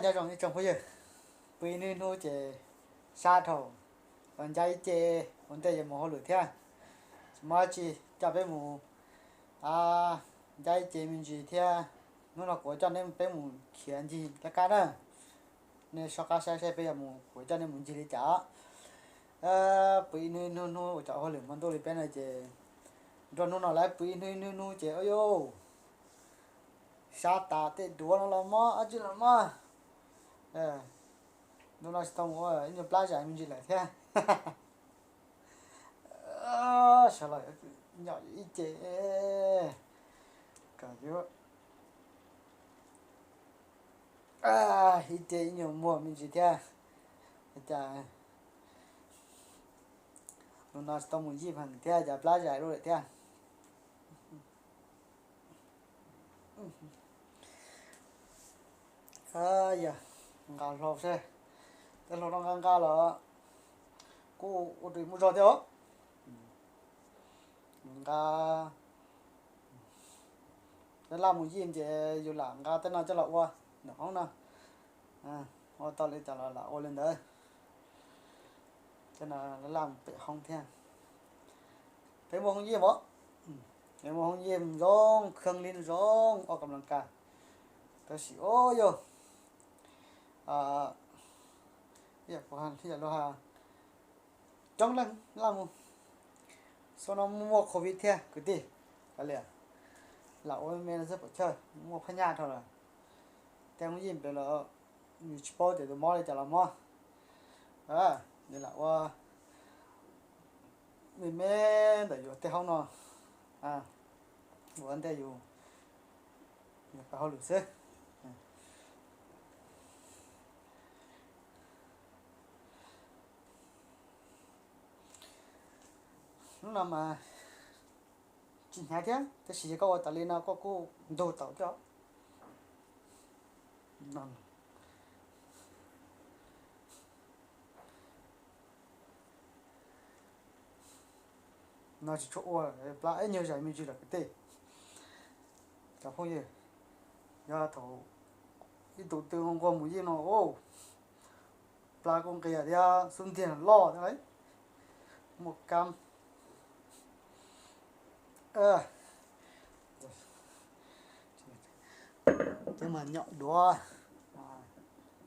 Zoo ib tsoom phooj ywg, pw ib hnub hnub ces sab dhau, ncaj ib ce ua ntej yuav mus hauj lwm thiab. Tsis muaj dab tsi, coj peb mus, ncaj ib ce me ntsis thiab. Hnub no kuv coj nej peb mus khiav ncig laj kab na. Nej soj qab saib saib peb yuav mus, kuv coj nej mus ncig li cas. Pw ib hnub hnub hnub ua cov hauj lwm hmo ntuj li peb no ces, nruab hnub no lawv pw ib hnub hnub hnub ces, ua yuj, sab tas tej duav no los mob, dab tsi los mob. Ntu no tsis tau mus ua ib nyuag plab zais me ntsis lawm thiab. Sawv los nyom ib ce, kom yuav ib ce ib nyuag muag me ntsis thiab. Cas ntu no tsis tau mus yij heev thiab, cas plab zais lawm thiab. Yog nqa hlau seb, tej hlau no nqa nqa los kuj ua rau muaj zog thiab os. Nqa, laj mus yij ces yus lam nqa tej no coj los ua ntawm hoob no. Ua tau li cas los lam ua li ntawd. Tej no laj mus pem hoob thiab. Peb muaj hoob yij os, peb muaj hoob yij zoo, khwv li zoo, ua kam las kas. Tab sis, ua yuj, ib yam kuv hais, ib yam luag hais, coob leej laj mus. Xyoo no muaj covid thiab kwv tij, kav liam, lam ua me me no xwb pom chawj, muaj phab nyaj dhau lawm. Tej hoob yij pem los yus tsis paub tias tus mob li cas los mob. Nws lam ua me me ntawm yus tej hoob no, ua ntej yus, yus pab hauj lwm xwb. Hnub no mas tsis hnyav thiab, tab sis yog koj ua tas li no koj kuj ntug tau thiab. No tsis tshua ua, plab ib nyuag zais me ntsis lawm kwv tij. Cov phooj ywg, yog thaum ib tug twg nquag mus yij no, plab kuj nqis thiab xub ntiag loj thiab, muaj kab. Ces mas nyom duav,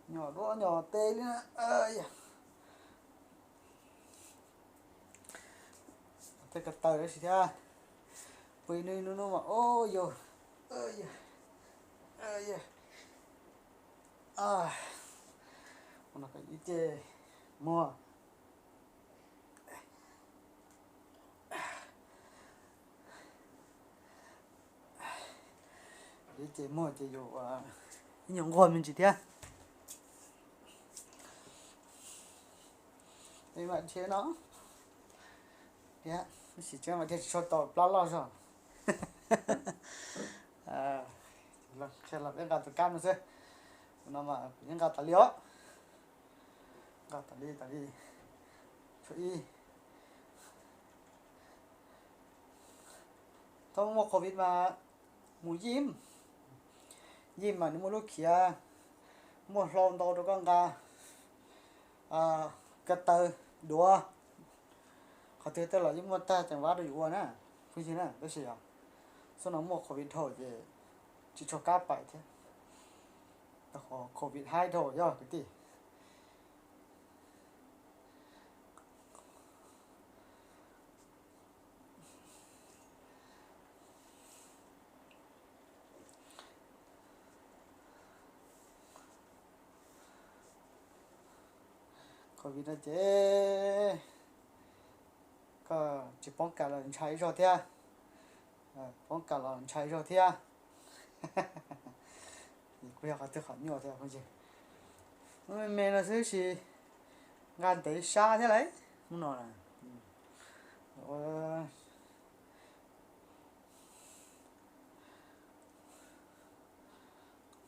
nyom duav nyom tes li na. Tej ko taw dab tsi thiab, pw ib hnub hnub mas, ua yuj, ib ce muag, ib ce muag ces yus ib nyuag nquag me ntsis thiab. Mam dhia no, tab sis tseem mam dhia tsis tshua tau, plab loj zog. Qhia los peb nqa tus kab no xwb, no mas kuv yeej nqa tas li os. Nqa tas li tas li, tshuav ib. Thaum muaj covid mas mus yij, yij mas nws muaj lub khiav, muaj hlau ntau rau koj nqa, ko taw, duav, qhov twg tej los yeej muaj tag tseem vab rau yus ua na, phooj ywg na. Tab sis xub no muaj covid dhau ces tsis tshua kab pais thiab, covid haib dhau yog kwv tij. Covid no ces koj tsis poob kas los ntshai ib zaug thiab, poob kas los ntshai ib zaug thiab. Kuj yog qhov twg qhov nyuaj thiab phooj ywg. Me me no xwb sis nqa ntev sab thiab lauj, hnub no.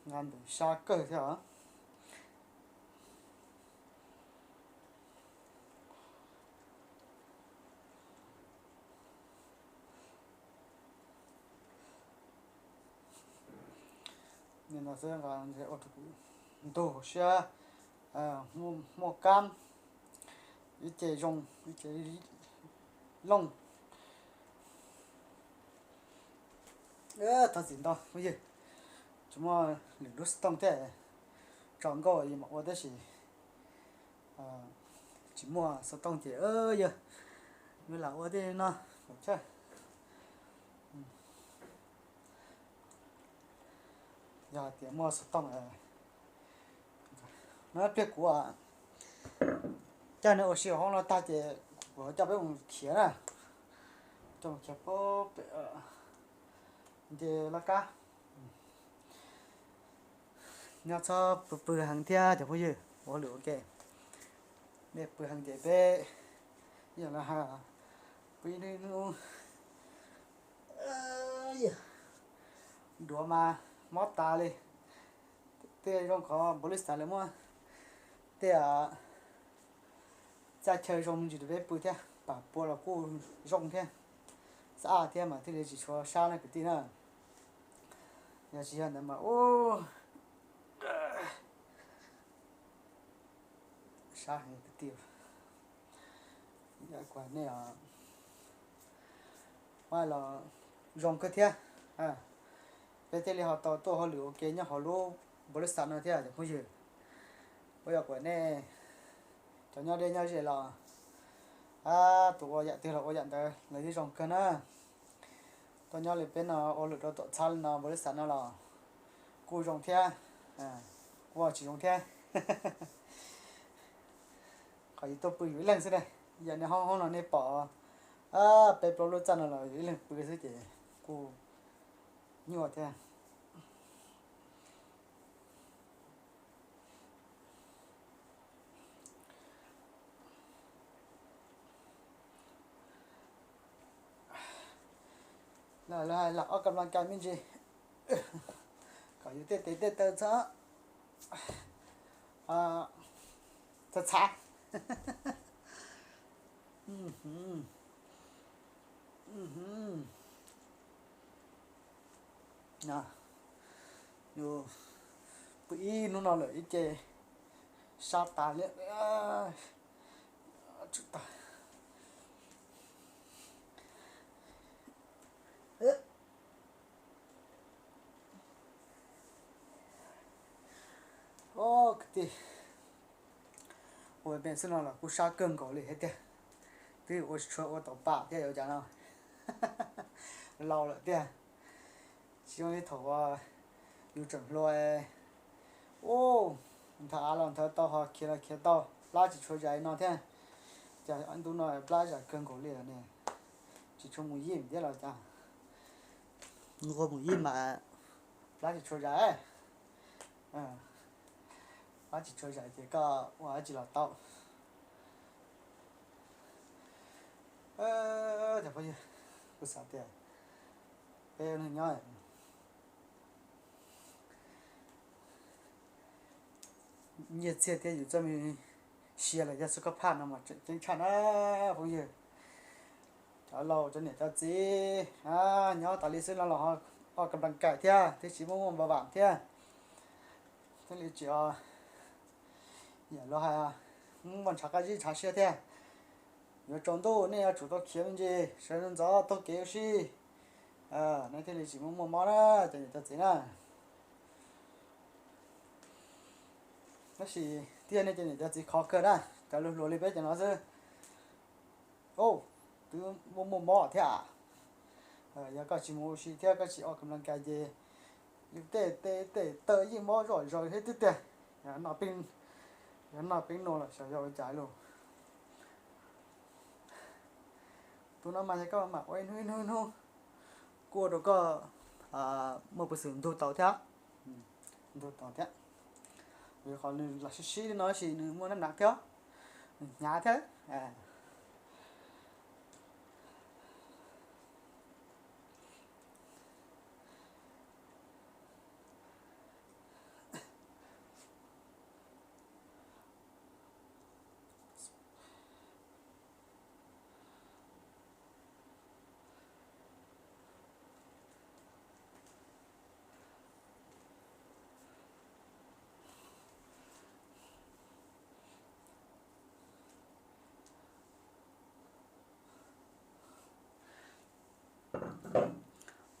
Nqa ntev sab kawg thiab os. Nim no xwb nqa ua rau kuv ntug siab, muaj kab, ib ce zoo, ib ce looj. Thov txim ntau phooj ywg, tsis muaj lwm lub xov tooj thiab, tso nkauj mam ua tab sis tsis muaj xov tooj ces yog, lam ua tej no. Yog hais tias muaj xov tooj, no pliag kuv coj nej ua si hauv no tag ces kuv coj peb mus khiav na, coj mus khiav pem nce laj kab. Nyob txhob pw pw heev thiab cov phooj ywg, ua hauj lwm ua ke, nej pw heev ces peb yog los pw ib hnub duav mas mob tas li. Tej zoo qhov npaum li xav lawv muab tej txaj chaw zoo me ntsis rau peb pw thiab, pam pua los kuj zoo thiab, xab aj thiab mas thiaj li tsis tshua sab na kwv tij na. Yog tsis yog ntawd mas ub, sab heev kwv tij. Kuv nej los zoo kawg thiab, peb thiaj li ho tau tuaj hauj lwm ua ke nyob hauv lub npaum li xav no thiab cov phooj ywg. Ua yog kuv nej cov nyob deb nyob ze los tus ua yam twg los ua yam ntawd los yeej zoo kawg na. Tuaj nyob li peb no ua lwm rau tom txhab li no npaum li xav no los kuj zoo thiab, kuj tsis zoo thiab. Qhov yus tuaj pw yus ib leeg xwb na, yog nej hoob hoob no nej pom peb plaub lub txaj no los yus ib leeg pw xwb ces kuj nyuaj thiab. Lawv hais lam ob ka nplas kais me ntsis kom yus tej tes tej taw txhob txhav txhav. Pw ib hnub no lawm ib ce sab tas li. Kwv tij, ua pem xwb no los kuj sab kawg nkaus li thiab tiag. Twb ua tsis tshua ua tau pam thiab yuav cas no, laus lawm tiag. Tsis zoo li thaum uas yus tseem hluas, ua nthawv av los nthawv tau, ho khiav los khiav tau, plab tsis tshua zais no thiab. Cas ntu no plab zais kawg nkaus li ne, tsis tshua mus yij thiab los cas. Nqua mus yij mas plab tsis tshua zais. Plab tsis tshua zais ces koj ua dab tsi los tau. Cov phooj ywg, kuv xav tias peb neeg nyob nyiaj txiag thiab yus txoj me sia los yog xub kab phaj no mas tseem ceeb tshaj na phooj ywg. Cov laus cov niam cov txiv, nyob tas li xwb no los ho ob ka nplas kais thiab thiaj tsis muaj muaj npa vam thiab. Thiaj li tsis, yam luag hais, muaj ntshav qab zib ntshav siab thiab. Yuav tsaus ntuj nej yuav tsum tau khiav me ntsis sawv ntxov taug kev ua si, nej thiaj li tsis muaj muaj mob na cov niam cov txiv na. Tab sis thiaj nej cov niam cov txiv khov kawg na, cov hluas hluas li peb cov no xwb. Twb muaj muaj mob thiab. Yog koj tsis mus ua si thiab koj tsis ob ka nplas kais ces yus tej tes tej taw yeej mob zoj zaws thiab tiag tiag. Yog noj peev nua los xyov yog ua cas lauj. Tus no mas yog koj mam ua ib hnub ib hnub ib hnub kuj ua rau koj muaj peev xwm ntug tau thiab. Ntug tau thiab. Vim qhov nws los sib sib li no tab sis nws muaj nab nav thiab, nws hnyav thiab.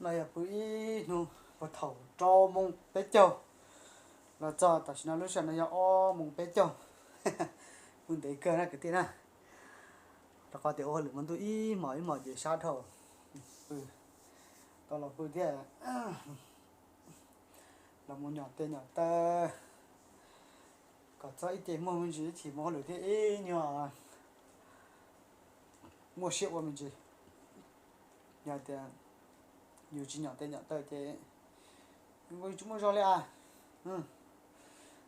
No yog pw ib hnub puag thaum rau moos peb caug los txog tam sim no lub sij hawm no yog ob moos peb caug. Pw ntev kawg na kwv tij na. Rau qhov tias ua hauj lwm hmo ntuj ib hmos ib hmos ces sab dhau. Pw tau los pw thiab. Los mus nyom tes nyom taw kom txhob ib ce muag me ntsis ib chim mus hauj lwm thiab ib nyuag muaj siab ua me ntsis. Yog tias yus tsis nyom tes nyom taw ces yus tsis muaj zog li a.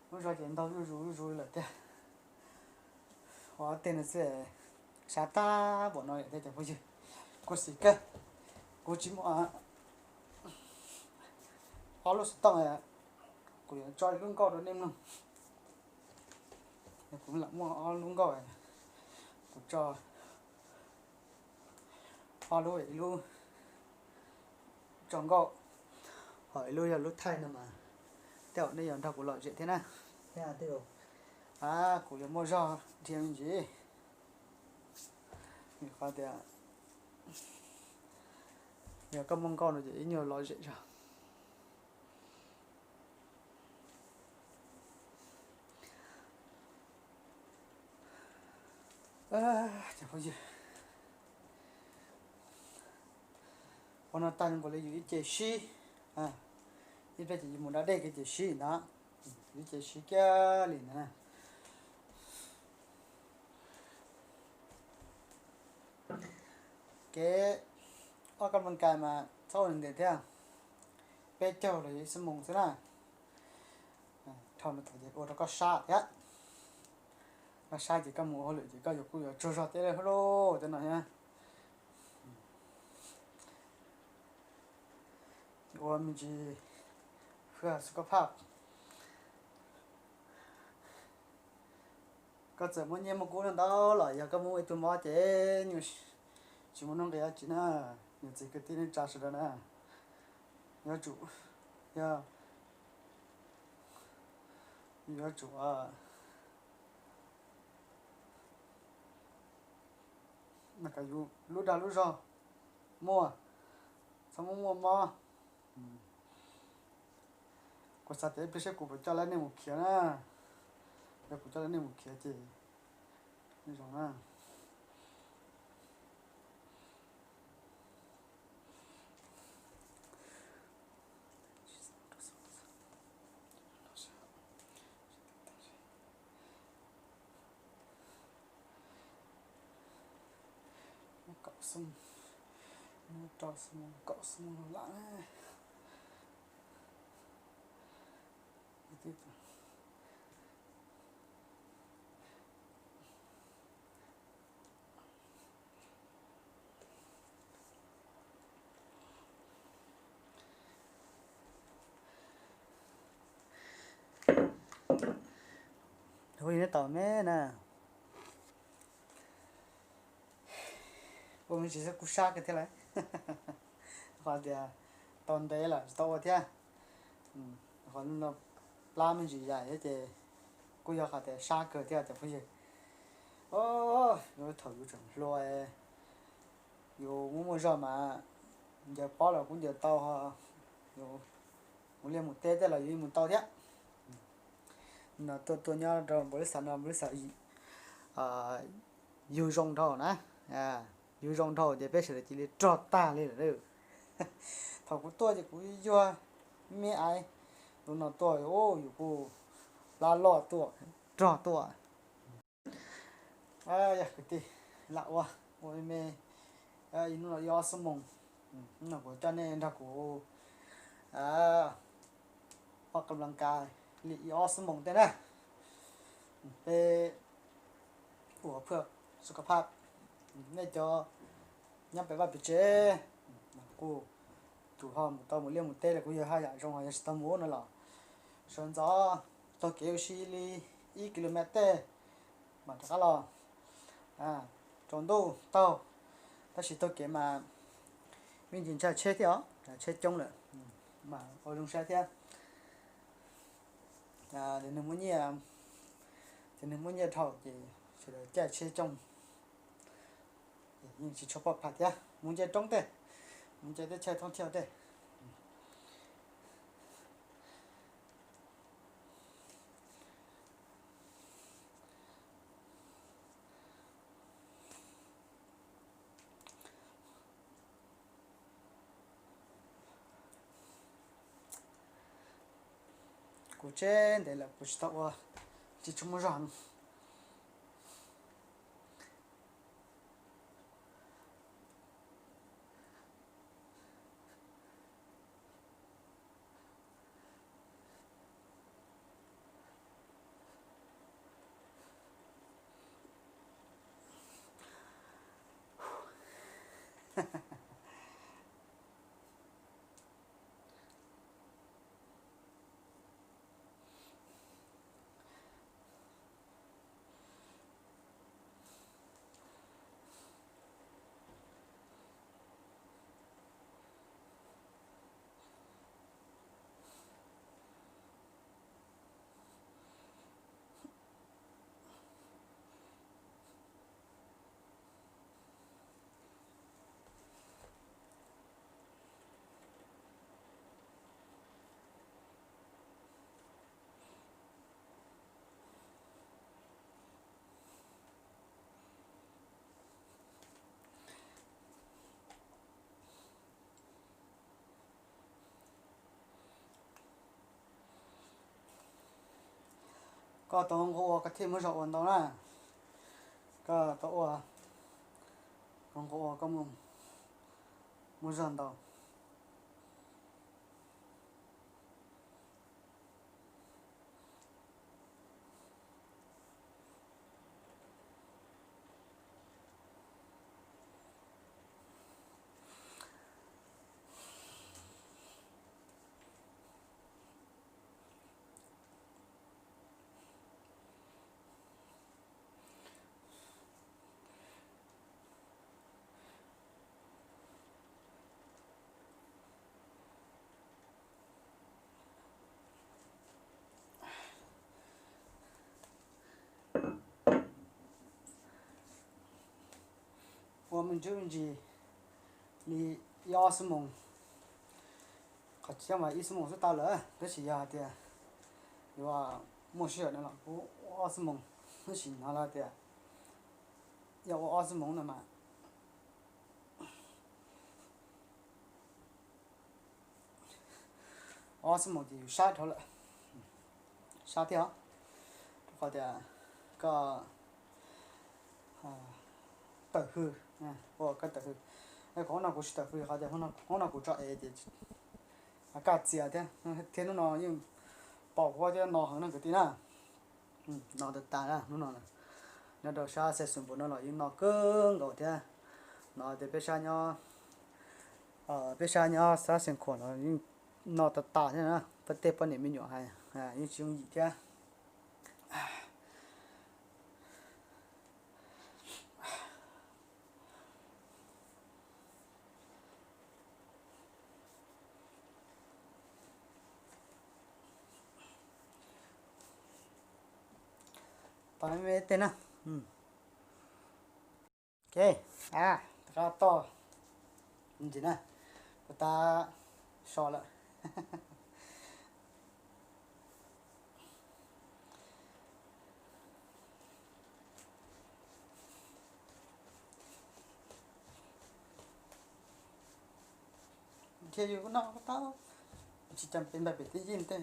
Muaj zog ces ntaug zuj zus zuj zus lawm tiag. Ua tej no xwb, sab tag npaum no thiab cov phooj ywg. Kuv xim kawg, kuv tsis muaj ob lub xov tooj, kuv yuav tso lub nkauj rau nej mloog. Kuv lam muaj ob lub nkauj, kuv tso ob lub, ib lub tso nkauj, ho ib lub yog lub thaij no mas tej zaum nej yuav nrog kuv lom zem thiab na. Kuv yuav muaj zog dhia me ntsis. Vim qhov tias yog koj muaj nkauj no ces ib nyuag lom zem zog. Ua no tag nkaus li yus ib ce sib, ib pliag ces yus mus da dej kiag ces sib ntag, ib ce sib kiag li ntag. Kev ua kab moos kais mas txhob ua ntev thiab, peb caug los yog ib xuab moos xwb na. Dhau no tod ces ua rau koj sab thiab. Koj sab ces koj mus ua hauj lwm ces koj yuav kuj yuav tsaug zog thiab lauj, tej no thiab. Ua me ntsis hwj xwb koj phaj. Koj txawm muaj nyiaj muaj kub ntau los yog koj muaj ib tug mob ces tsis muaj nuj nqis dab tsi na, niam txiv kwv tij neej tsa sawv daws na. Yuav tsum, yog, yuav tsum kom yus lub dag lub zog muaj, txhob muaj muaj mob. Kuv xav tias ib pliag seb kuv puas coj lawv nej mus khiav na. Yog kuv coj lawv nej mus khiav ces zoo na. Kaum xuab moos, rau xuab moos, kaum xuab moos lam. Hu li neb tau me na. Ua me ntsis xwb kuj sab kawg thiab lauj. Qhov tias tau ntev lawm tsis tau ua thiab. Qhov no plab me ntsis yam thiab ces kuj yog qhov tias sab kawg thiab cov phooj ywg. Thaum yus tseem hluas, yus muaj muaj zog mas ncaws pob los kuj ncaws tau, yus mus liaj mus teb tej los yus yeej mus tau thiab. No tuaj tuaj nyob rau npaum li xav no, npaum li xav yug zoo dhau na. Yug zoo dhau ces peb sawv daws cia li rog tag li lawm. Thaum kuv tuaj ces kuv yuag me aiv, tus no tuaj yus kuj plab loj tuaj, rog tuaj. Yog kwv tij, lam ua, ua me me, ib hnub no ib ob xuab moos, no kuv coj nej nrog kuv ua kab moos kais li ib ob xuab moos tej na. Peb ua phaj xu ka phaj, nej cov nyob pem vaj pem tsev kuj tus ho mus tau mus liaj mus teb los kuj yog haj yam zoo, ho yog tsis tau mus no los sawv ntxov taug kev ua si li ib kilomev tej mam rov qab los. Tsaus ntuj taug, tab sis taug kev mas me ntsis ntshai tsheb thiab os, tsheb coob lawm mas ua zoo saib thiab. Cov neeg muaj nyiaj, cov neeg muaj nyiaj dhau ces sawv daws caij tsheb coob, yeej tsis tshua poj pham thiab. Mus nce roob tej, mus nce teb chaws thoob thiab tej, Kuv tseb ntev lawm kuv tsis tau ua, tsis tshua muaj zog. Koj tau nqua ua koj thiaj muaj zog ua ntau na. Koj tau ua, koj nqua ua koj muaj zog ntau. Ua me ntsis me ntsis li ib ob xuab moos. Qhov tseeb mas ib xuab moos xwb tau lawm, tab sis yog hais tias yuav muaj sij hawm no los kuv ua ob xuab moos, tab sis hnov lawv tias yog ua ob xuab moos no mas ob xuab moos ces yus sab dhau lawm, sab thiab os, rau qhov tias koj tawm hws, ua koj tawm hws. Qhov no kuv tsis tawm hws qhov tias hauv no kuv tso es ces kaj txias thiab, thiab hnub no yeej pom huab thiab no heev na kwv tij na. No tas tas na hnub no, nyob rau sab Xeev Khuam no los yeej no kawg nkaus thiab. No tias peb sab nyob, peb sab nyob sab Xeev Khuam los yeej no tas tas thiab na, peb tej poj niam me nyuam hais yeej tsis yooj yim thiab. Tau me me tej na. Ok, rov qab toj ntsis na, puas tab so lawm. Thiab yus kuj noj tau, tsis cam pem npaj pem tej yeej tej,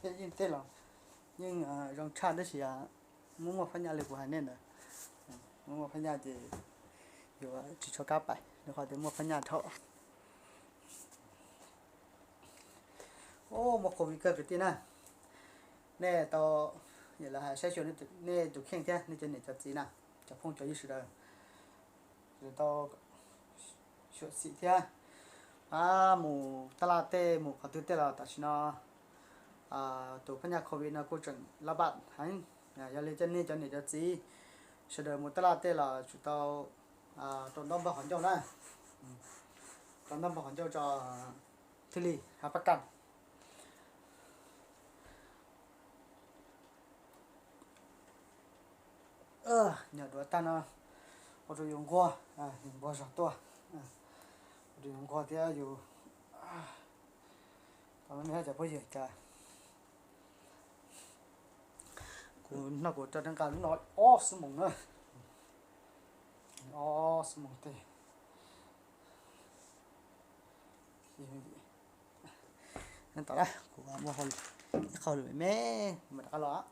tej yeej tej los yeej zoo tshaj tab sis muaj muaj phab nyaj li kuv hais nej ntawd, muaj muaj phab nyaj ces yuav tsis tshua kab pais rau qhov tias muaj phab nyaj dhau. Muaj COVID kawg kwv tij na, nej tau, yam li hais saib xyuas nej tus kheej thiab nej cov niam cov txiv na, cov phooj cov ywg sawv daws tau xyuam xim thiab pab mus taj laj tej mus qhov twg tej los tam sim no tus phab nyaj COVID no kuj tseem laj pam heev. Yog li cov nej cov niam cov txiv sawv daws mus taj laj tej los tsum tau rau ntaub npog qhov ncauj na, rau ntaub npog qhov ncauj tso thiaj li hav pab kaj. Nyuam duav tag no ua rau yus nquag, yus nquag zog tuaj, ua rau yus nquag thiab yus tau me me cov phooj ywg cas kuv noj kuv rau nqa lub no ob xuab moos na, ob xuab moos tej. Tau na, kuv muab hauj lwm Ib qho lwm me, mam rov qab los.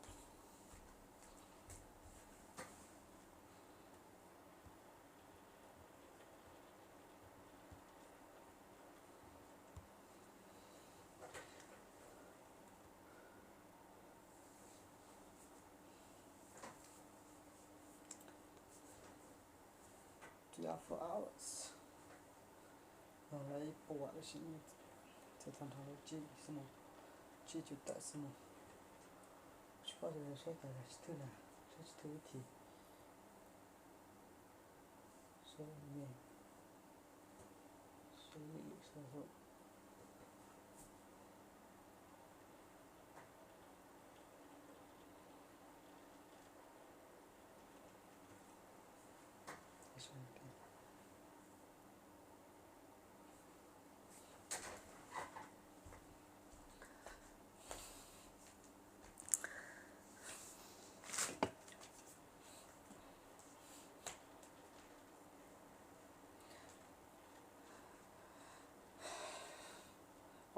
Three or four hours. Los lawm ib puas lawm sis, txog tag nrho lawm tsib xwb mog, tsib cuv tawm xwb mog. Tsis paub saib cas tsis thwj na, saib tsis thwj ib thi. Saib me, saib lwm saib hauv.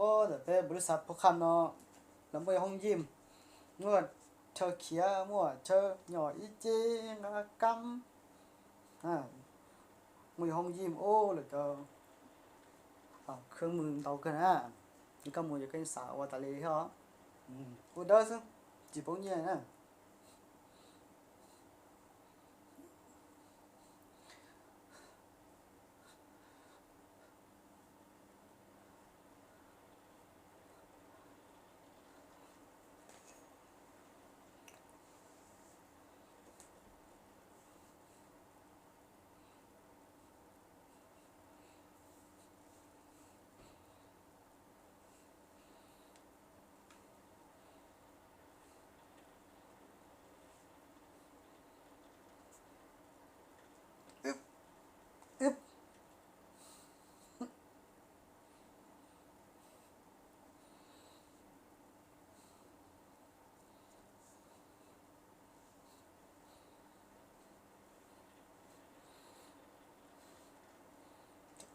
Ub, ntawm peb npus lub xav pub qhaj no, lawv muaj hoob yim, muaj chaw khiav, muaj chaw nyom ib ce nqa kab. Muaj hoob yim ub, lawv cov khab mws ntau kawg na. Koj mus ces koj yeej xav ua tas li thiab. Ua dawb xwb, tsis poob nyiaj na.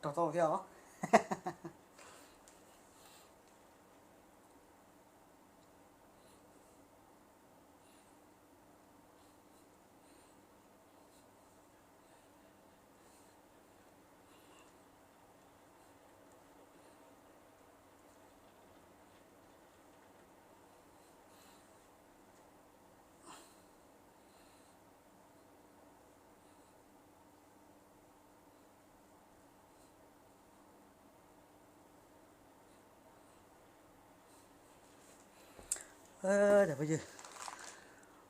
Rau tau thiab os.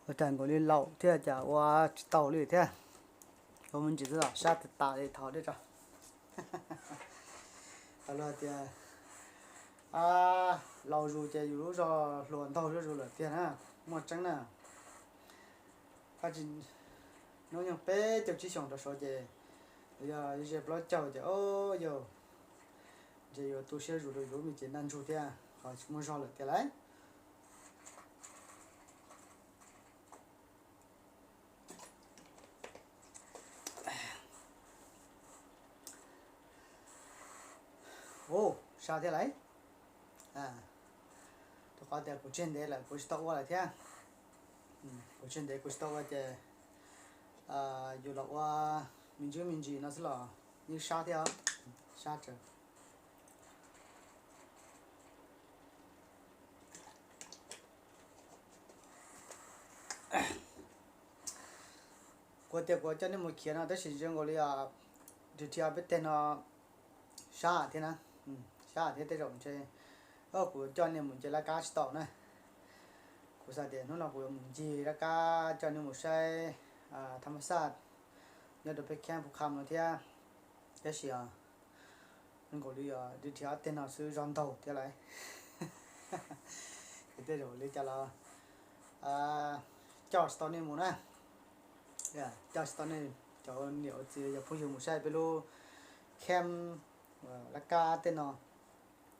Ua cas nkaus li laus thiab cas ua tsis tau li thiab. Ua me ntsis xwb los sab tas tas li, thov dej tso. Luag tias laus zus ces yus lub zog hluas ntaug zuj zus lawm tiag na, muaj tseeb na. Tab sis hnub nyoog peb caug tsib xyoos rau saud ces yog ze plaub caug ces o yog ntshe yuav tu siab zus rau yus me cev ntaj ntsug thiab, ho tsis muaj zog lawm tiag lauj. Ub, sab thiab lauj. Rau qhov tias kuv tseg ntev lawm kuv tsis tau ua lawm thiab. Kuv tseg ntev kuv tsis tau ua ces yus los ua me ntsis me ntsis no xwb los yeej sab thiab, sab tsawv. Kuv tias kuv coj nej mus khiav no tab sis zoo nkaus li ris rhiav peb teg no sab thiab na, sab thiab tej zaum ntshe kuv coj nej mus ncig laj kab tsis tau na. Kuv xav tias hnub no kuv yuav mus ncig laj kab coj nej mus saib tham ma xaj nyob rau peb kheeb Phu Kham no thiab. Tab sis zoo nkaus li ris rhiav ob teg no xwb zog ntaug thiab lauj. Ces tej zaum li cas los coj tsis tau nej mus na. Coj tsis tau nej cov niam ua txiv cov phooj ywg mus saib peb lub kheeb laj kab tej no,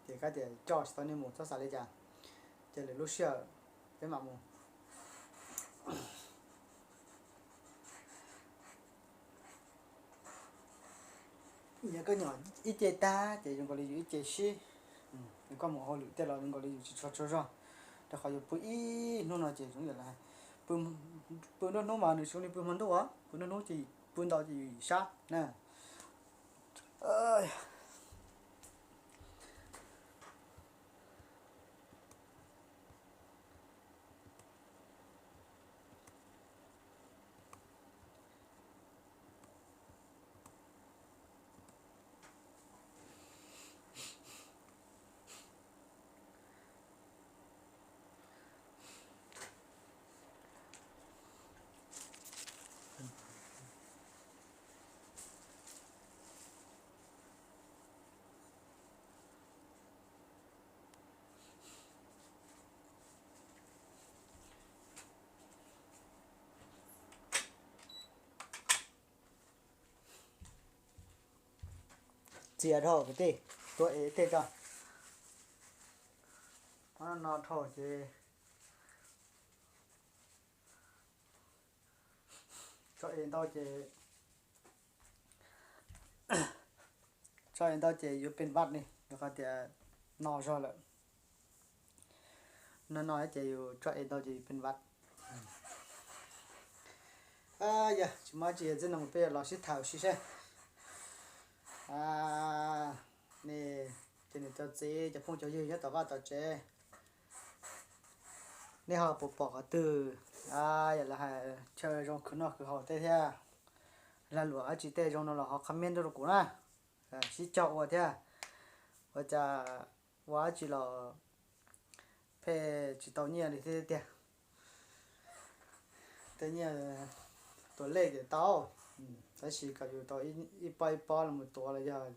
ces kab tias coj tsis tau nej mus txhob xav li cas, ces lwm lub sij hawm peb mam mus. Yog koj nyom ib ce tag ces zoo nkaus li yus ib ce sib, koj mus hauj lwm tej los zoo nkaus li yus tsis tshua tsaug zog. Rau qhov yus pw ib hnub no ces zoo li lawv hais, pw nruab hnub mas nws zoo li pw hmo ntuj os, pw nruab hnub ces pw ntau ces yus yim sab na. Txias dhau kwv tij, tuav ev tej tso. Qhov no dhau ces tso ev ntau ces, tso ev ntau ces yuav pes vaj li, rau qhov tias no zog lawm. No no ces yus tso ev ntau ces yus pes vaj. Yog tsis muaj dab tsi, txij no mus peb yuav los sib tham ua si seb. Nej cov niam cov txiv, cov phooj cov ywg nyob tom vaj tom tsev, nej ho puas pom qhov twg yog lawv hais chaw zoo khwv noj khwv haus tej thiab, lag luam dab tsi tej zoo no los ho comment tuaj rau kuv na. Sib cog ua thiab, ua cas ua dab tsi los pheej tsis tau nyiaj li thiab tiag. Tej nyiaj tuav lej ces tau, tab sis kom yus tau ib pob ib pob los mus tuav los yog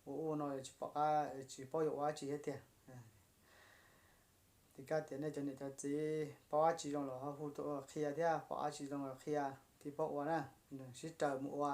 ua ua no tsis pom qab, tsis paub yuav ua dab tsi thiab tiag. Ces koj tias nej cov niam cov txiv paub dab tsi zoo los ho hu tuaj qhia thiab, pom dab tsi zoo los qhia thiaj paub ua na, sib raws mus ua.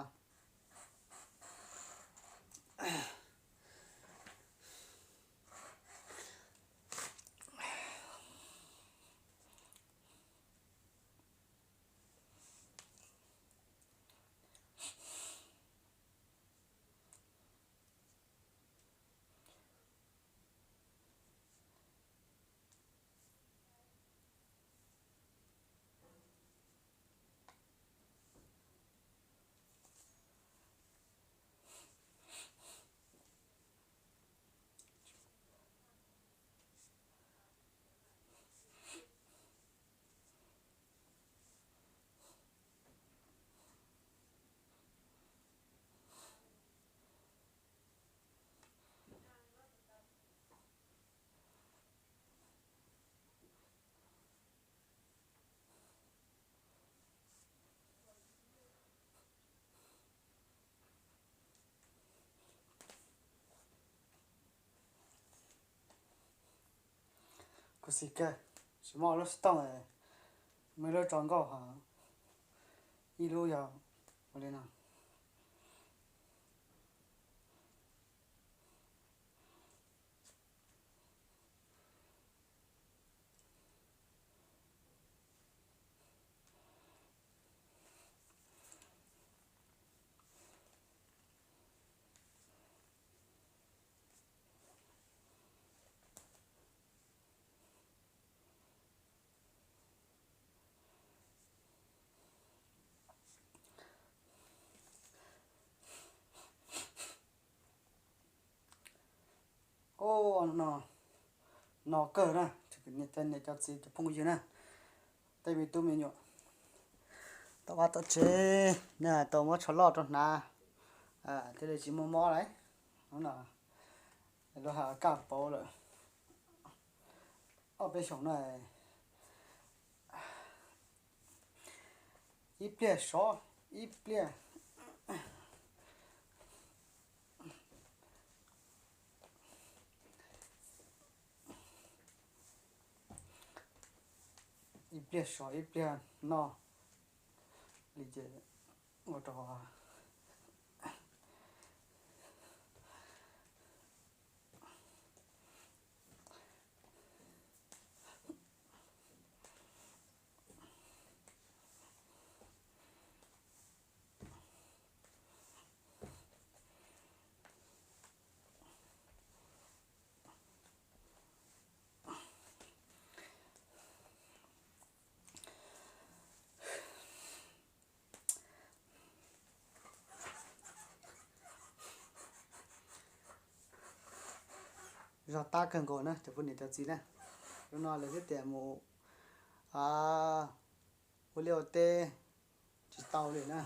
Kuv xim kawg, tsis muaj lub xov tooj, muaj lub tso nkauj, ib lub yog ua li no. Ub, no kawg na, niam cov txiv cov phooj ywg na, tej me tub me nyuam tom vaj tom tsev, nej tau muab tsho loj rau hnav thiaj li tsis muaj mob lawm. Hnub no lub hais kaj pauv lawm, ob peb xyoos no ib pliag sov ib pliag, ib pliag sov ib pliag noj li ces ua rau Yog tab kawg nkaus na cov phooj ywg cov txiv na, hnub no lawv thiaj tias mus ua liaj ua teb tsis tau li na.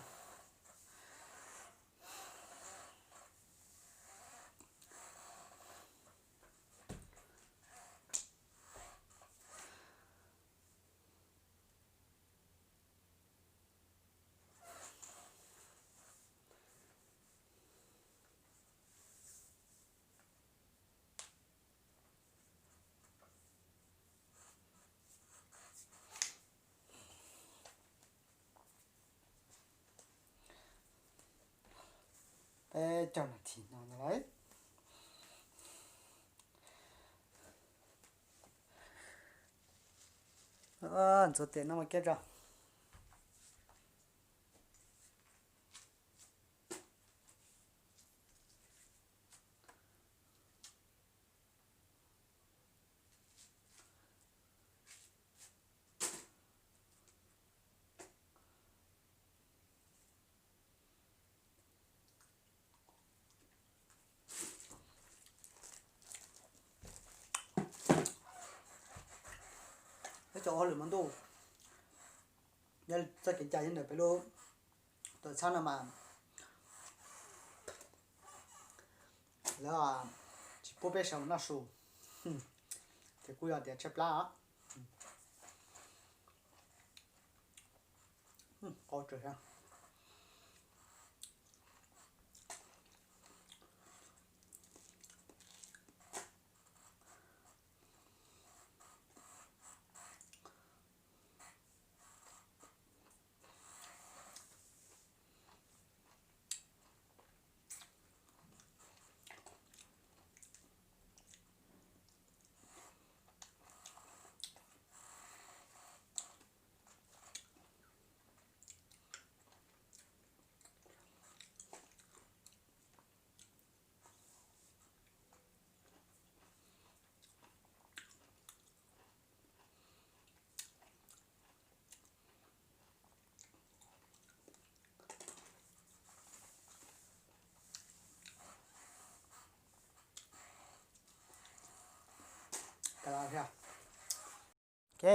Peb caug nas this no lawm. Ntxuav tes no ua kiab tso. Peb cov ua hauj lwm hmo ntuj, yog txoj kev cai nyob ntawm peb lub tuam txhab no mas lawv tsis pub peb sawv mus noj su, ces kuj yog tias tshaib plab os. Qau tsawv thiab. Ok,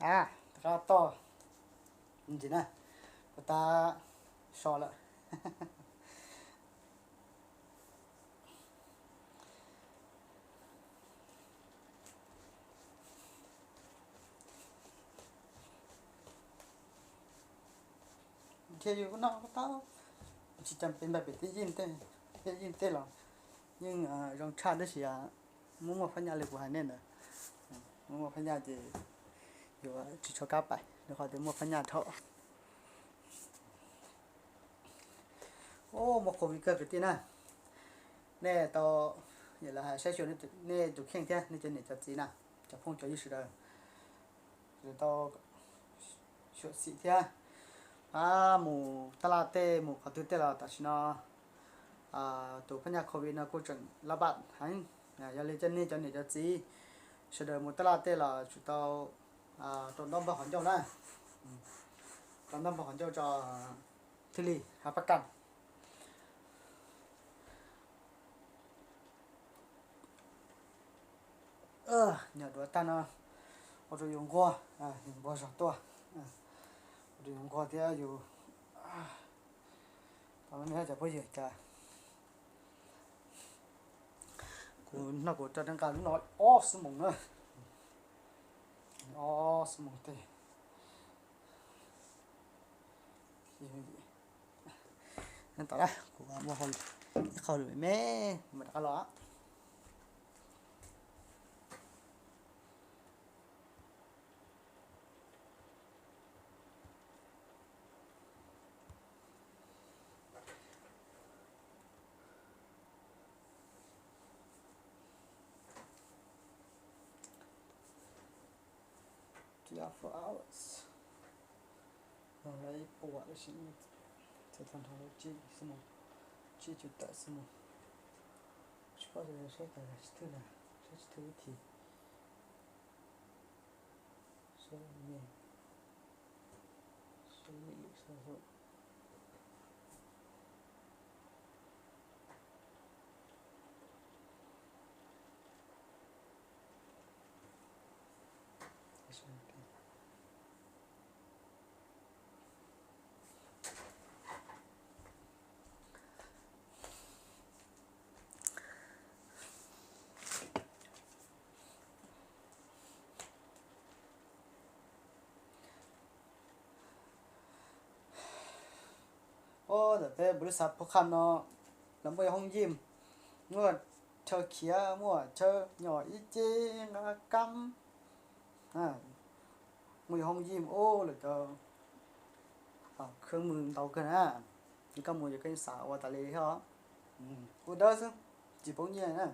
a, rov qab toj ntsis na, puas tab so lawm. Thiab yus kuj noj tau, tsis cam pes npaj pem tej yeej tej, tej yeej tej los yeej zoo tshaj tab sis muaj muaj phab nyaj li kuv hais nej ntawd, muaj muaj phab nyaj ces yuav tsis tshua kab pais rau qhov tias muaj phab nyaj dhau. Muaj covid kawg kwv tij na, nej tau, yam li hais saib xyuas nej tus kheej thiab nej cov niam cov txiv na, cov phooj cov ywg sawv daws, tau xyuam xim thiab, mus taj laj tej mus qhov twg tej los tam sim no tus phab nyaj covid no kuj tseem laj pam heev. Yog li cov nej cov niam cov txiv sawv daws mus taj laj tej los tsum tau rau ntaub npog qhov ncauj na, rau ntaub npog qhov ncauj tso thiaj li hav pab kaj. Nyuam duav tag no ua rau yus nquag, yus nquag zog tuaj, ua rau yus nquag thiab yus, tau me cov phooj ywg cas kuv noj kuv rau nqa lub no ob xuab moos na, ob xuab moos tej. Nyob tom na kuv muaj hauj lwm, ib qho hauj lwm me me, kuv mam rov qab los. Three or four hours. Los lawv ib puas lawm sis txog tag nrho lawv tsib xuab moos, tsib cuv tawm xuab moos. Tsis paub tias saib tas tsis thwj na, saib tsis thwj ib thi. Saib me, saib me lwm saib lwm. Peb npus lub xav phuv qhaj no los muaj hoob yim, muaj chaw khiav, muaj chaw nyom ib ce nqa kab, muaj hoob yim ub lawm cov khab mws ntau kawg na. Koj mus yog koj yeej xav ua tas li thiab os. Ua dawb xwb, tsis poob nyiaj na.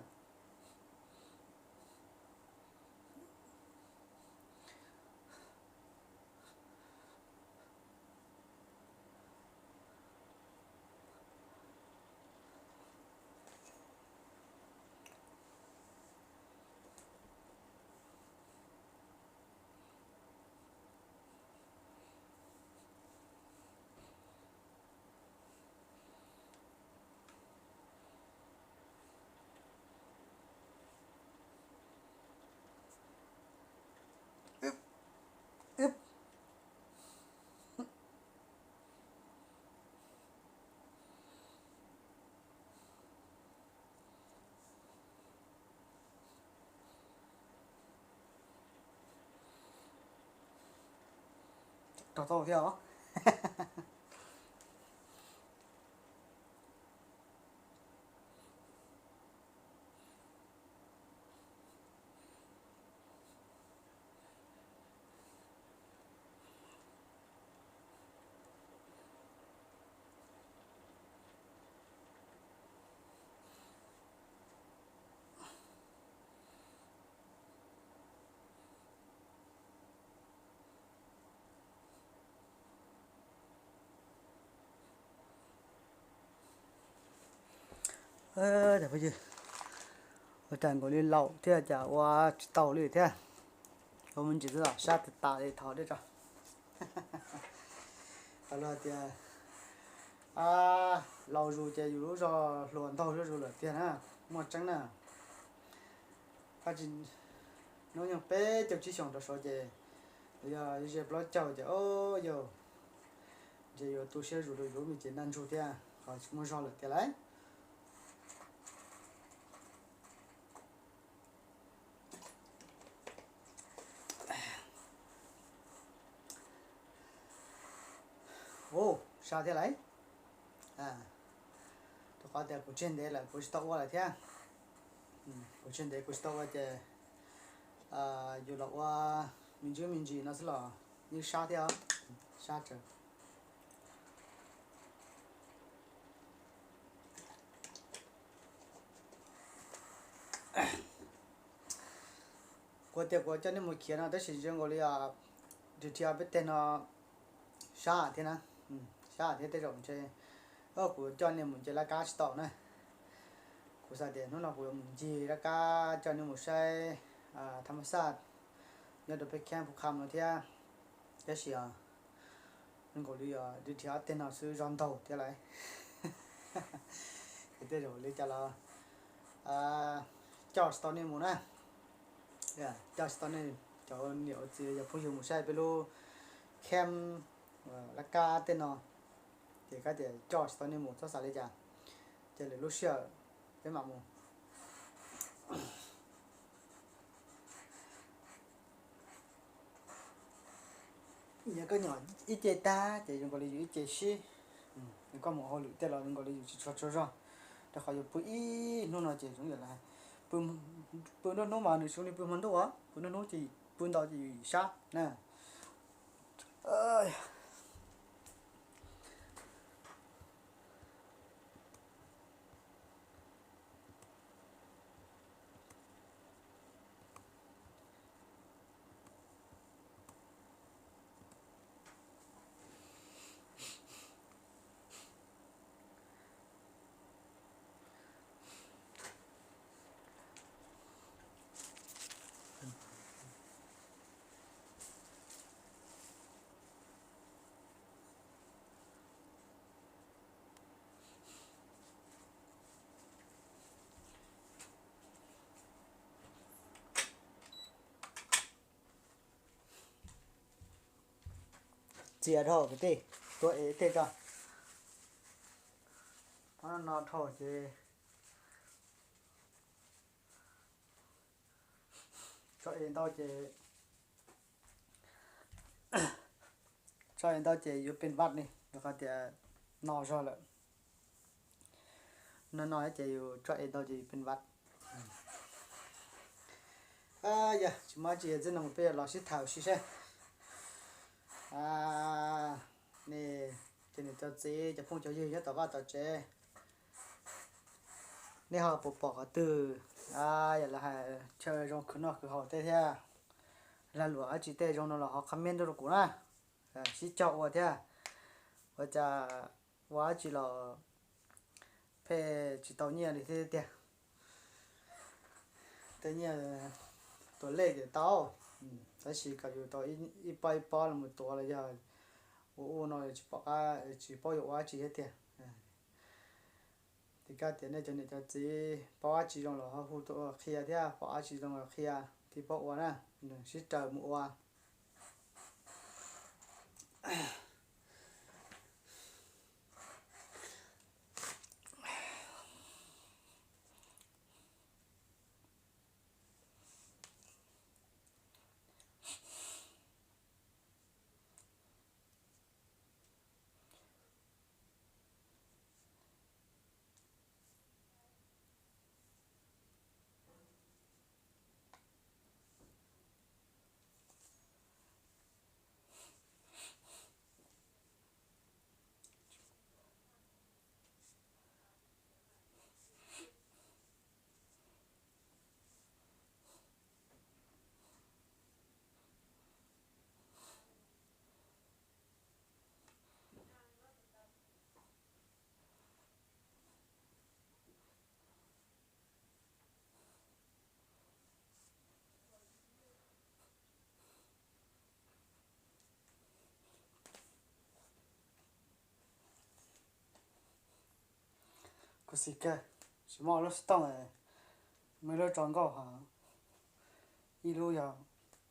Rau tau thiab os. Cov phooj ywg, ua cas nkaus li laus thiab cas ua tsis tau li thiab. Ua me ntsis xwb los sab tas tas li, thov dej tso. Qhov lus tias laus zus ces yus lub zog hluas nraug zuj zus lawm tiag na, muaj tseeb na. Hnub nyoog peb caug tsib xyoos rau saud ces yog ze plaub caug ces o yau, ntshe yuav tu siab zus rau yus me ces ntaj ntsug thiab, qhov tsis muaj zog lawm tiag lauj. Ua, sab thiab lauj. Rau qhov tias kuv tseg ntev lawm kuv tsis tau ua lawm thiab. Kuv tseg ntev kuv tsis tau ua ces yus los ua me ntsis me ntsis no xwb los yeej sab thiab, sab tsawv. Kuv tias kuv coj nej mus khiav no tab sis zoo nkaus li dhia peb teg no sab thiab na, sab thiab tej zaum ntshe kuv coj nej mus nce laj kab tsis tau na. Kuv xav tias hnub no kuv yuav mus ncig laj kab coj nej mus saib thaj ma xaj nyob rau peb camp Phu Kham no thiab, tab sis zoo nkaus li dhia ob teg no xwb zog ntaug thiab lauj. Ces tej zaum li cas los coj tsis tau nej mus na. Coj tsis tau nej cov niam ua txiv cov phooj ywg mus saib peb lub camp laj kab tej no, ces kab tias coj tsis tau nej mus txhob xav li cas, ces lwm lub sij hawm peb mam mus. Yog koj nyom ib ce tag ces zoo nkaus li yus ib ce sib, koj mus hauj lwm tej los zoo nkaus li yus tsis tshua tsaug zog, rau qhov yus pw ib hnub no ces zoo yam li pw nruab hnub mas nws zoo li pw hmo ntuj os, pw nruab hnub ces pw ntau ces yus sab na. Txias dhau kwv tij, tuav es tej tso. Ob no dhau ces tso es ntau ces, tso es ntau ces yuav pes vaj li, rau qhov tias no zog lawm. No no ces yus tso es ntau ces yus pheej vaj. Yog tsis muaj dab tsi, txij no mus peb yuav los sib tham ua si seb. Nej cov niam cov txiv, cov phooj cov ywg nyob tom vaj tom tsev, nej ho puas pom qhov twg yam lawv hais chaw zoo khwv noj khwv haus tej thiab, lag luam dab tsi tej zoo no los ho comment tuaj rau kuv na. Sib cog ua thiab, ua cas ua dab tsi los pheej tsis tau nyiaj li thiab tiag. Tej nyiaj tuav lej ces tau, tab sis kom yus tau ib pob ib pob los mus tuav los yog ua ua no tsis pom qab, tsis paub yuav ua dab tsi thiab tiag. Ces koj tias nej cov niam cov txiv paub dab tsi zoo los ho hu tuaj qhia thiab, pom dab tsi zoo los qhia thiaj paub ua na, sib raws mus ua. Kuv xim kawg, tsis muaj lub xov tooj, muaj lub tso nkauj, ib lub yog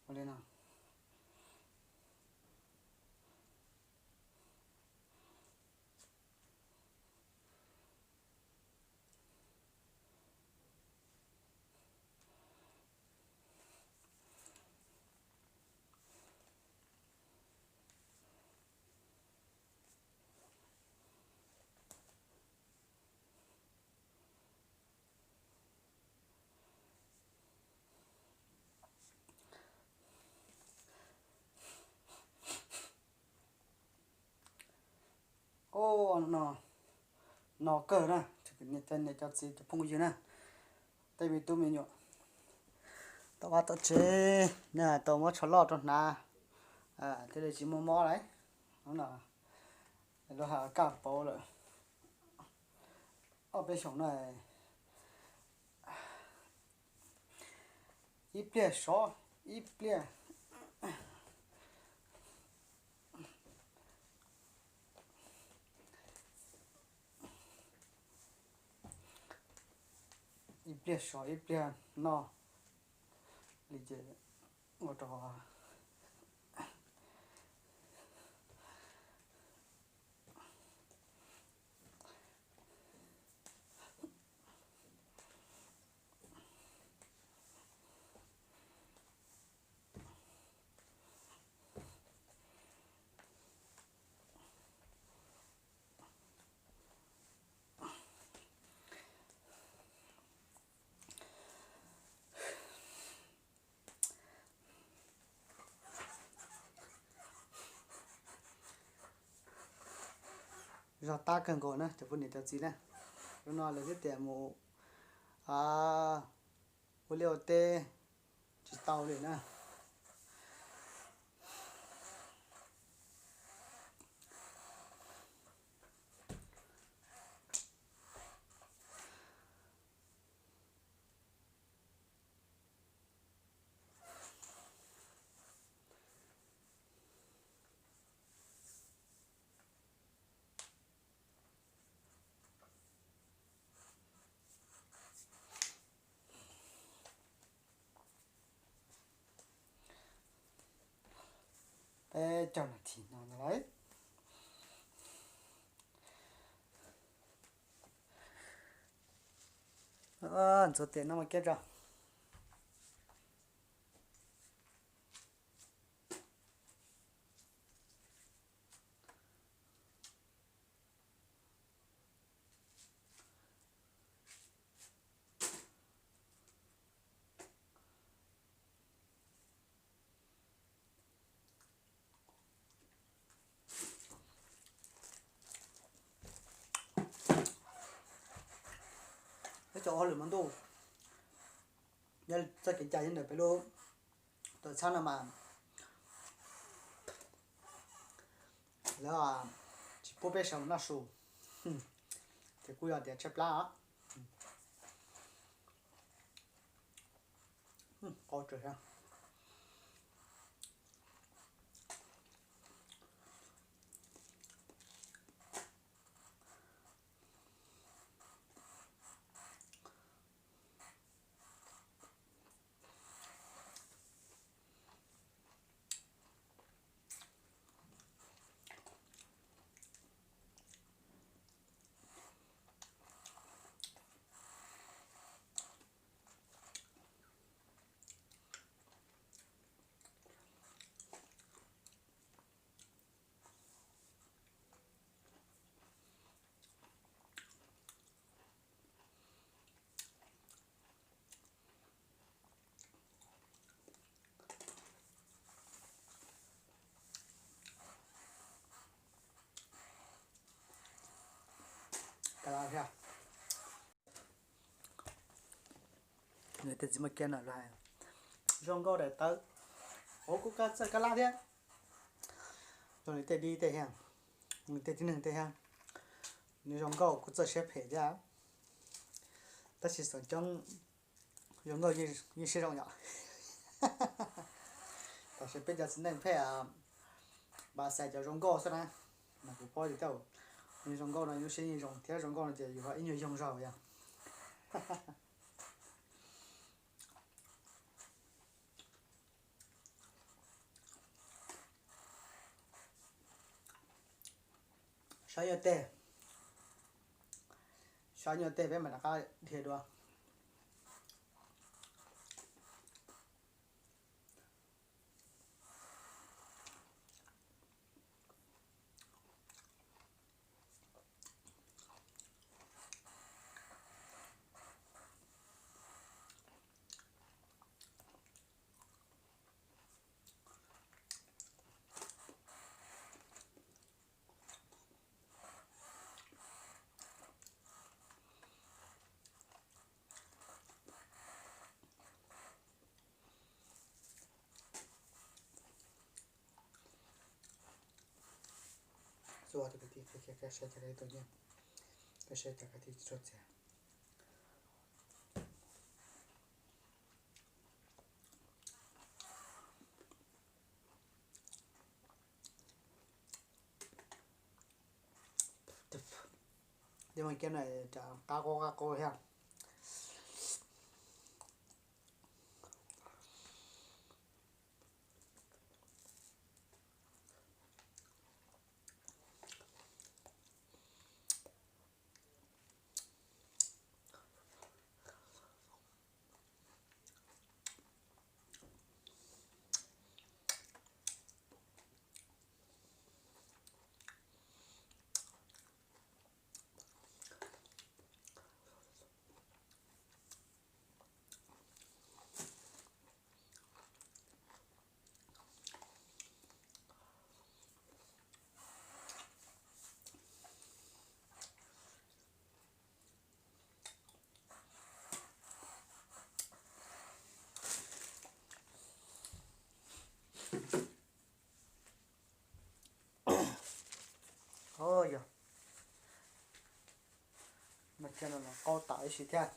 ua li no. Ub, no kawg na, niam cov txiv cov phooj ywg na, tej me tub me nyuam tom vaj tom tsev, nej tau muab tsho loj rau hnav, thiaj li tsis muaj mob lawm. Lub hais kaj pauv lawm, ob peb xyoos na, ib pliag sov, ib pliag, ib pliag sov ib pliag noj li ces ua rau Zog tab kawg nkaus na cov phooj ywg cov txiv na. Lub no lawv twb tias mus ua liaj ua teb tsis tau li na. Peb caug nas this no ntag lauj. Ntxuav tias no mas kiab tso. Tau ob lwm hmo ntuj, nyob txoj kev cai nyob ntawm peb lub tuam txhab no mas lawv tsis pub peb sawv mus noj su, ces kuj yog tias tshaib plab os. Qau tsawv thiab. Kab lab thiab. Nws tej txiv muaj kiab no lawv hais zoo nkauj daim tawv, ua kuj txawj kab lab thiab. Zoo li tej dib tej thiab, tej tib neeg tej thiab, nws zoo nkauj kuj txawj siab phem thiab. Tab sis xeem coob zoo nkauj yeej siab zoo yom. Tam sis peb cov txiv neej pheej npam xais cov zoo nkauj xwb na, mas kuv paub tias tej zaum zoo nkauj no lub siab yeej zoo thiab zoo nkauj no ces yus ho ib nyuag yoog zog yom. Saib nyuag teg, saib nyuag teg peb mam rov qab dhia dua. Xub tus kwv tij qhia qhia saib cov kwv tij tau nyiaj, saib cov kwv tij tsis tshua txias. Tej muaj kiab no cas qab qub qab qub thiab. Yog, muaj kiab no los qaub tas ib si thiab.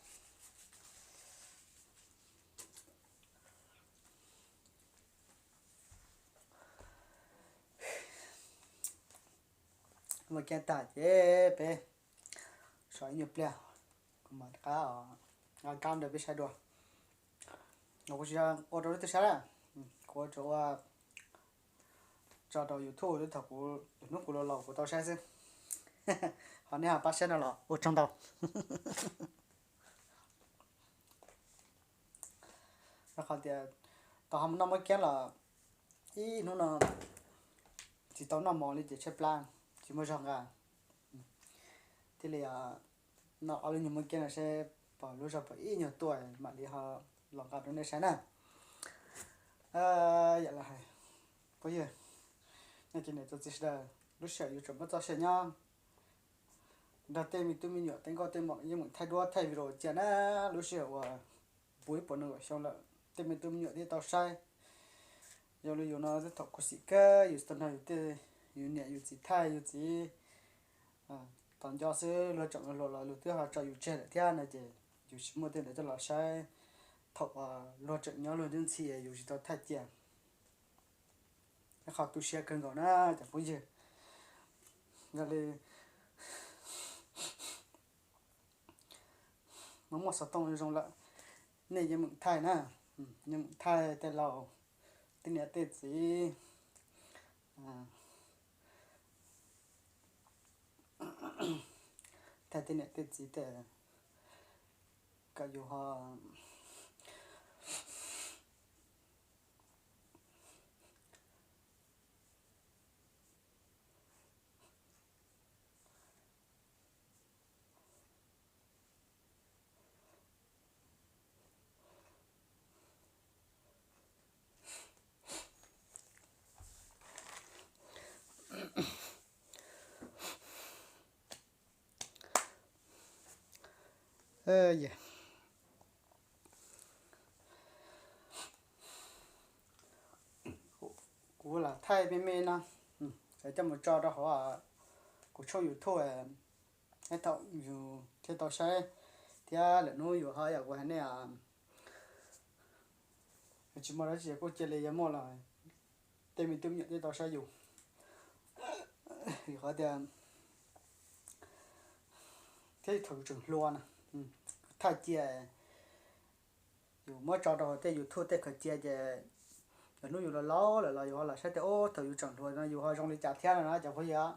Muaj kiab tag ces peb so ib nyuag pliag, kuv mam rov qab, rov qab nrog peb saib dua. Kuv tsis ua rau leej twg saib na, kuv tsuas ua tso rau YouTube thaum kuv, hnub kuv laus laus kuv tau saib xwb. Ho nej ho pab saib no los ua tsaug ntau. Rau qhov tias tau ho mus noj muaj kiab los ib hnub no tsis tau noj mov li ces tshaib plab, tsis muaj zog nqa. Thiaj li noj ob lub nyuag muaj kiab no seb pom lub zog pom ib nyuag tuaj mam li ho los nqa rau nej saib na. Yam li hais, phooj ywg, nej tsoom niam txiv sawv daws, lub sij hawm yuav tsum muaj txoj sia nyob. nrog tej me tub me nyuam tej nkauj tej muam yeej meem thaij duab thaij video cia na. Lub sij hawm uas puv ib puas nees nkaum xyoo lawm tej me tub me nyuam thiaj tau saib. Zoo li yus no thaum khuv xim kawg yus tau nrog yus tej, yus niam yus txiv thaij yus txiv tos nco xwb, luag tseem hluas los luag twb ho tso yus tseg lawm thiab no ces yus tsis muaj tej ntawd coj los saib. Thaum luag tseem nyob luag ntxhi yus tsis tau thaij cia. Qhov tu siab kawg nkaus na cov phooj ywg. Yog li muaj muaj xov tooj zoo lawm, nej yeej meem thaij na, yeej meem thaij tej laus, tej niam tej txiv, thaij tej niam tej txiv tej kom yus ho Kuv lam thaij me me no, coj mus tso rau hauv kuv tshooj YouTube, thaum yus thiaj tau saib, thiab lwm hnub yus ho yam kuv hais nej, tsis muaj dab tsi kuj cia li yuav muaj los tej me tub me nyuam thiaj tau saib yus. Vim qhov tias thiab thaum yus tseem hluas na, thaij cia, yus muab tso rau hauv tej YouTube tej khaws cia ces lwm hnub yus los laus lawm los yus ho los saib tias ub thaum yus tseem hluas no yus ho zoo li cas thiab no na cov phooj ywg.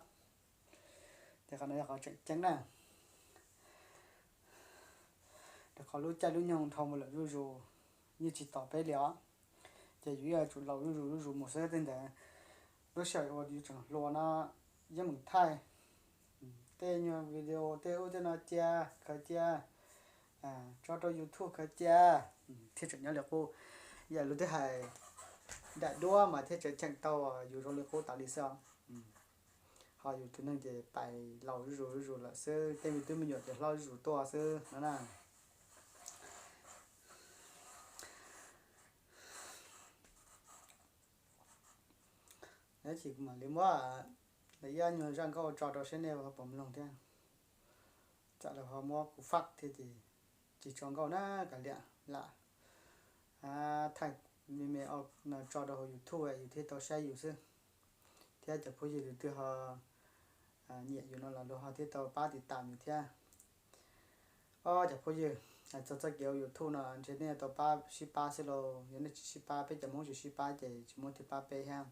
Ces qhov no yog qhov tseem ceeb na. Rau qhov lub caij lub nyoog dhau mus lawm zuj zus, yeej tsis tos peb li os. Ces yus yuav tsum laus zuj zus zuj zus mus xwb tej ntawd. Lub sij hawm uas yus tseem hluas no yeej meem thaij tej nyuag video tej ub tej no cia, khaws cia, tso rau YouTube khaws cia, thiaj tseem nyob li qub. Yam lus twb hais, daim duab mas thiaj tseem cheem tau yus zoo li qub tas li xwb os. Ho yus tus neeg ces pais laus zuj zus zuj zus lawm xwb, tej me tub me nyuam ces hlob zuj zus tuaj xwb no na. Tab sis kuv mam li muab lawv ib nyuag zaj nkauj tso rau seb nej puas mloog thiab. Tsam lawv ho muab kuv faj thiab ces tsis tso nkauj na, kav liam lam thaij me me no tso rau hauv YouTube yus thiaj tau saib yus xwb. Thiab cov phooj ywg tus twg ho nyiam yus no los luag ho thiaj tau pab tiv tam yus thiab. Ob cov phooj ywg, txog txoj kev ua YouTube no ntshe nej tau pab sib pab xwb lauj, yog nej tsis sib pab peb cov Hmoob tsis sib pab ces tsis muaj twg pab peb thiab.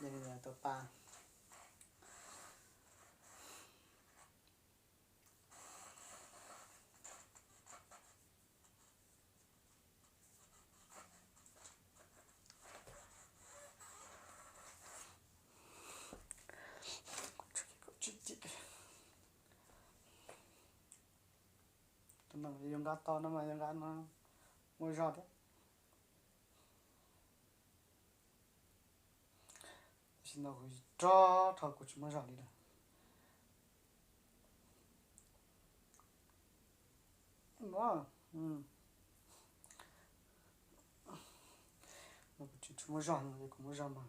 Yog li tau pab. Tus no yuav nqa tau no mas yuav nqa no muaj zog thiab. Tam sim no kuv rog rho kuv tsis muaj zog li lawm. Kuv tsis muaj zog no, kuv muaj zog mas,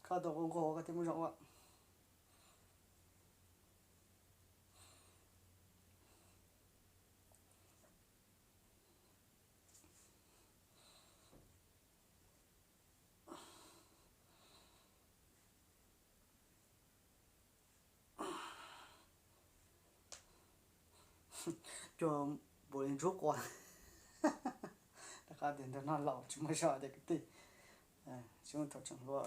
koj tau nqus koj thiaj muaj zog ua. Cuag npaum li ntsuab quas. Rau qhov tias nrog no laus tsis muaj zog tiag kwv tij. Tsis muaj thaum tseem hluas.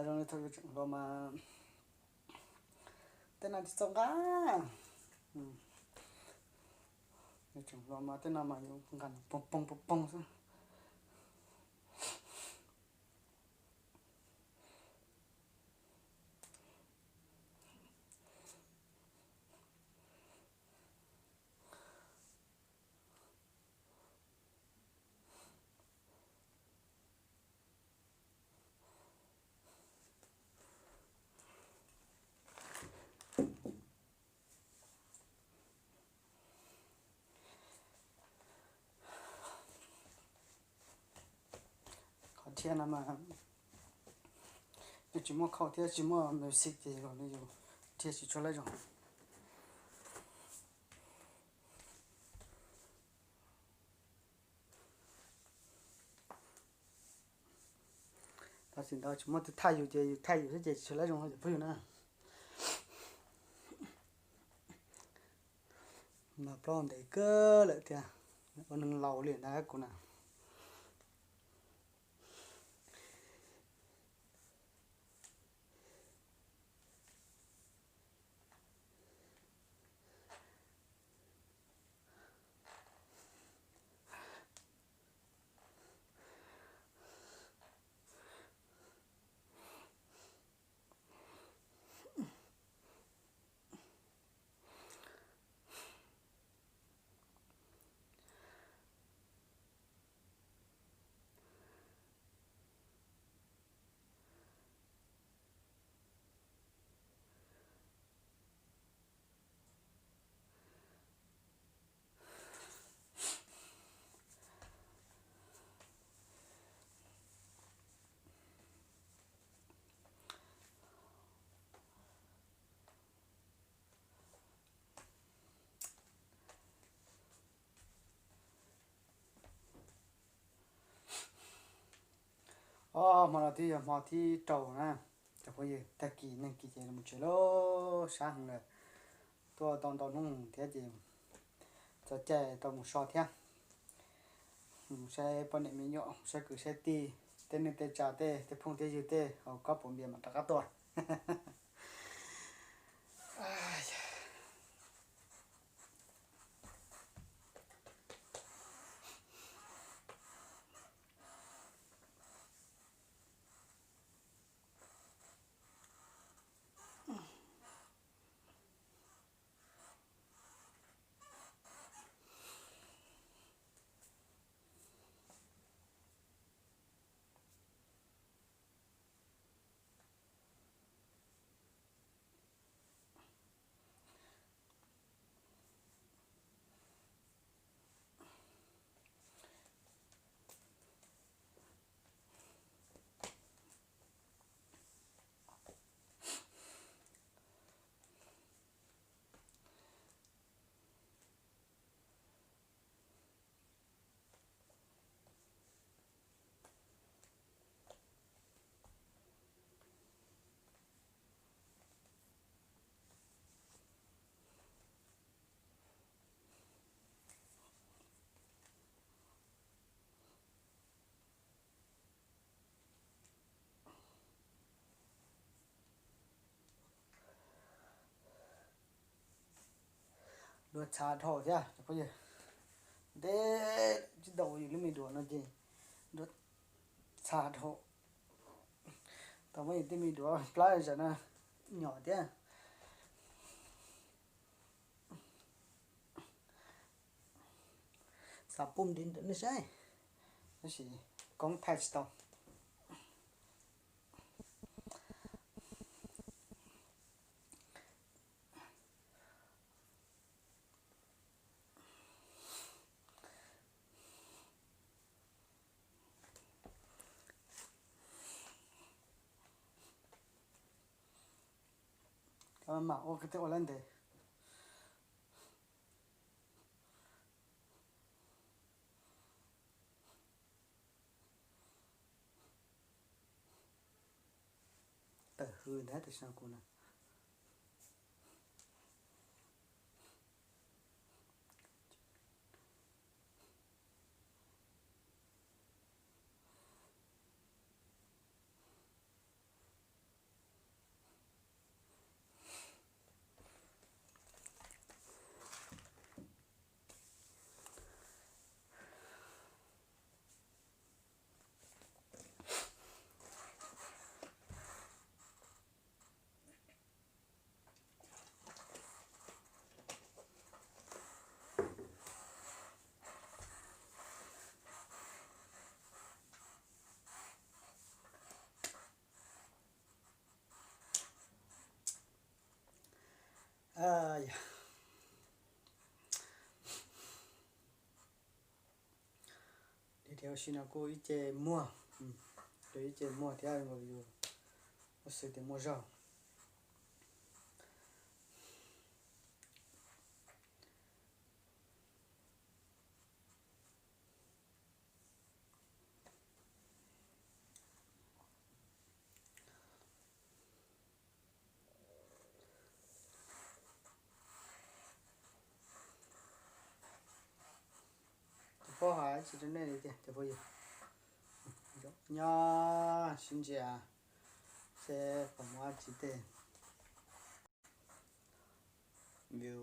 Zoo li thaum yus tseem hluas mas tej no tsis txaus nqa. Yus tseem hluas mas tej no mas yus nqa poog poog poog poog xwb. Thiab no mas yus tsis muaj khau thiab tsis muaj music ces los li yus thiaj tsis tshua laj zoo. Tam sim ntawd tsis muaj tus thaij yus ces yus thaij yus xwb ces tsis tshua laj zoo cov phooj ywg na. Mas plaub ntev kawg lawm thiab, ua neeg laus li ntag kuv na. Ob hmo no twb yog hmo thib rau na, cov phooj ywg, tag kis neeg kis ces mus tsev lawm, sab heev lawm. Tuaj tau ntau hnub thiab ces txog caij tau mus so thiab. Mus saib poj niam me nyuam, mus saib kwv saib tij, tej neej tej tsa, tej tej phooj tej ywg tej hauv koj puas npias mam rov qab tuaj. Dua txha dhau thiab cov phooj ywg, ntev tsis tau yus lub me duav no ces dua txha dhau. Tau muab yus tej me duav plab zam no nyom thiab. Xav pub ntiv ntawm nej saib, tab sis koob thaij tsis tau. Koj mam ua koj thiaj ua lawm ntev. Tawm hws ntag tab sis kuv na. Yog, dhia dhia ua si no kuj ib ce muag. Rau ib ce muag thiab, yus ua xwb tias muaj zog. Tus phob hais tsis rau nej li tiag cov phooj ywg. Nyob sib ntsia seb puas muaj dab tsi tej. View.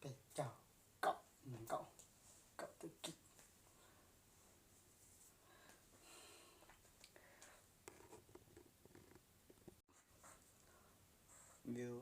Peb caug, kaum, nees nkaum, kaum tawm kis. View.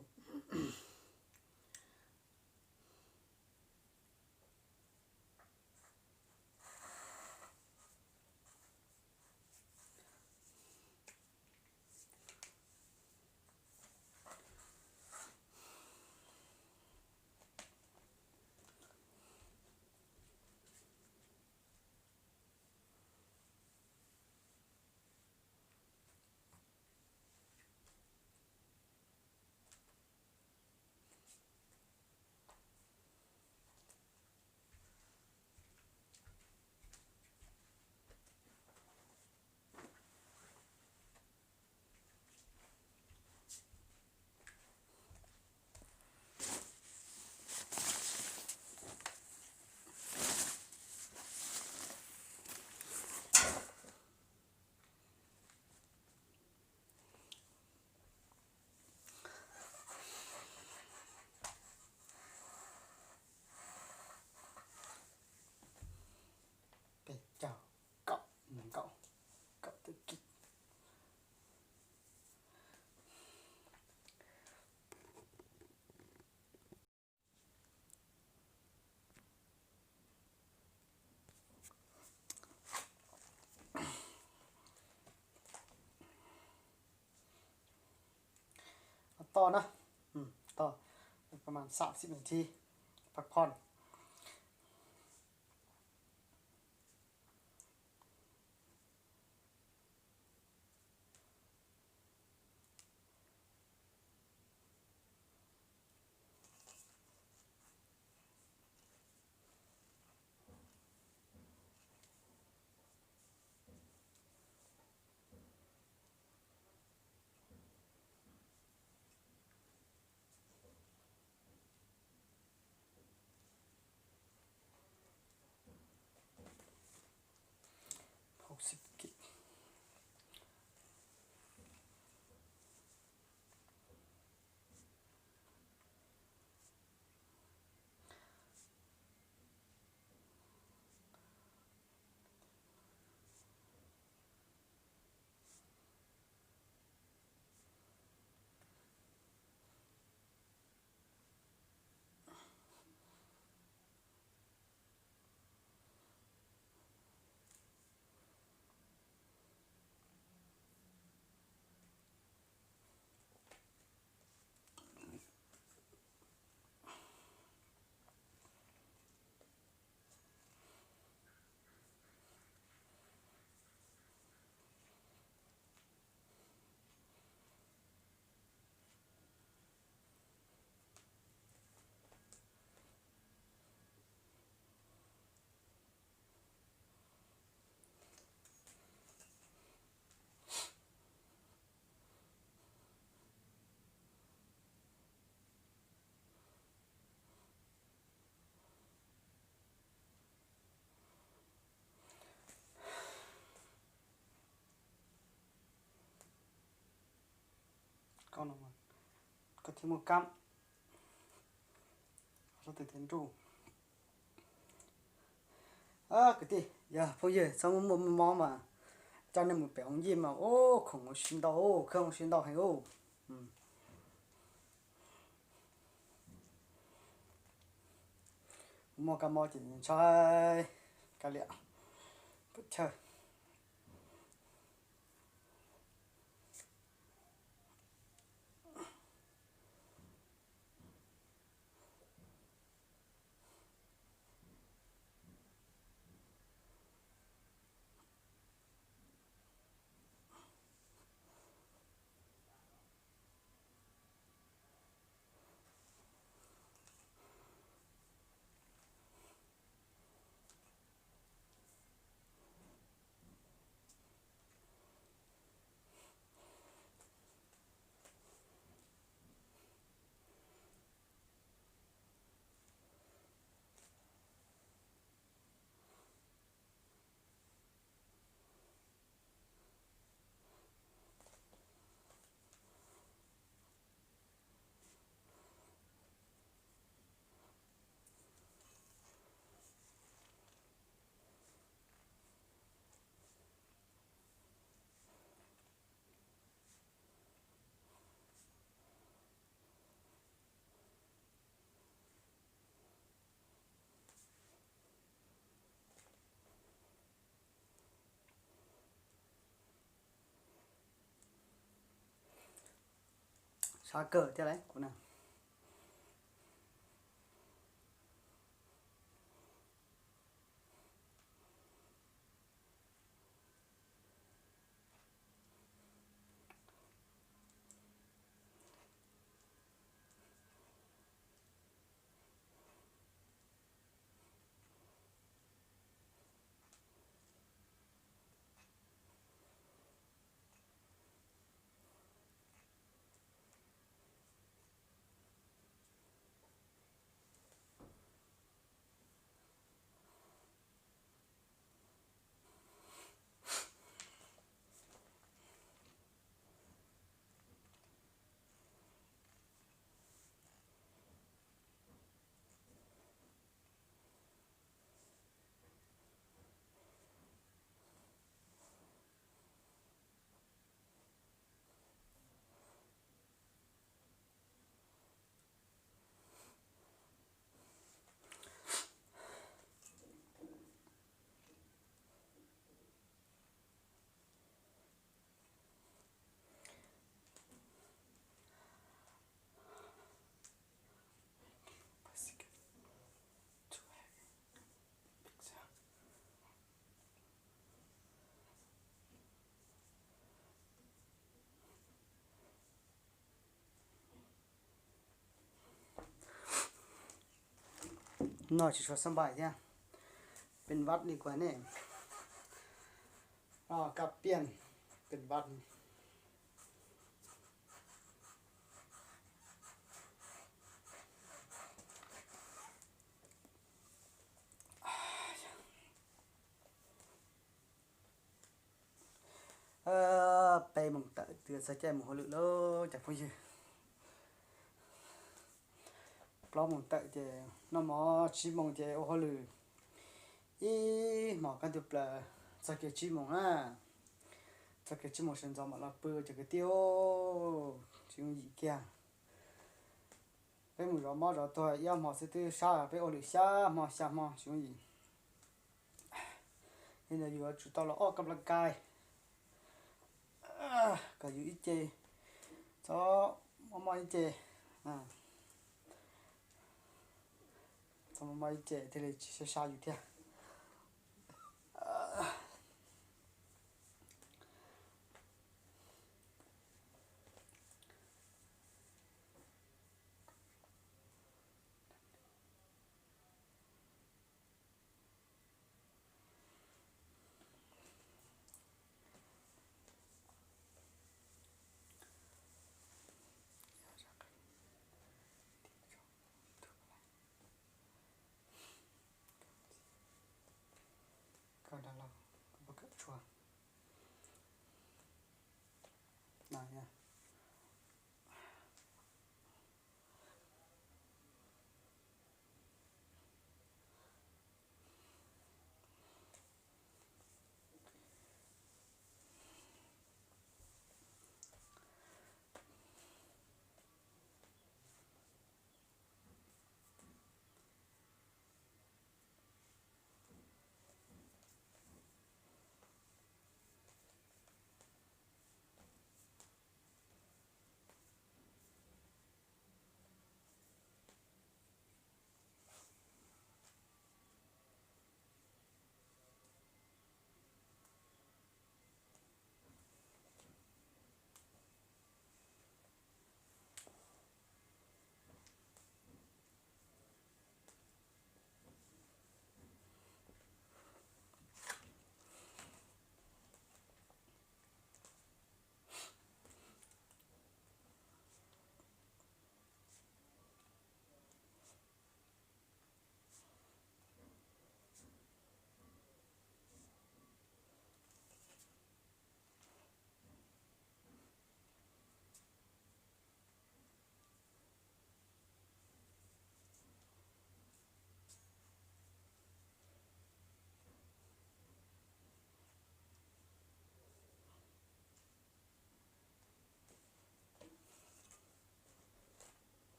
Peb caug, kaum, nees nkaum, kaum tawm kis. Toj na, toj, ประมาณ สามสิบนาที พักผ่อน. Koj thiaj muaj kab, sab tes thiaj nruj. Kwv tij, yog phooj ywg txhob muaj muaj mob mas coj nej mus pem hoo yij mas ub, khoom ua si ntau, khawb ua si ntau heev ub. Kuv muaj kab mob ces ntshai kab liam pub chawj. Sab kawg thiab lauj kuv na. No tsis tshua xab npais thiab. Pes vaj li kuv ne. Kab piaj, pes vaj. Peb moos tawm twb txog caij mus hauj lwm lawm cov phooj ywg. Plaub moos tawm ces noj mov, tsib moos ces ua hauj lwm ib hmos kaj ntug plaws txog kiag tsib moos na. Txog kiag tsib moos sawv ntxov mam los pw cov kwv tij. Tsis yooj yim kiag. Peb mus zov mob zov tuag ib ob hmo xwb twb sab, peb ua lwm xya hmo xya hmo tsis yooj yim. Li ntawd yus yuav tsum tau los ob kab plas kais kom yus ib ce txhob mob mob ib ce, txhob mob mob ib ce thiaj li tsis sab sab yus thiab.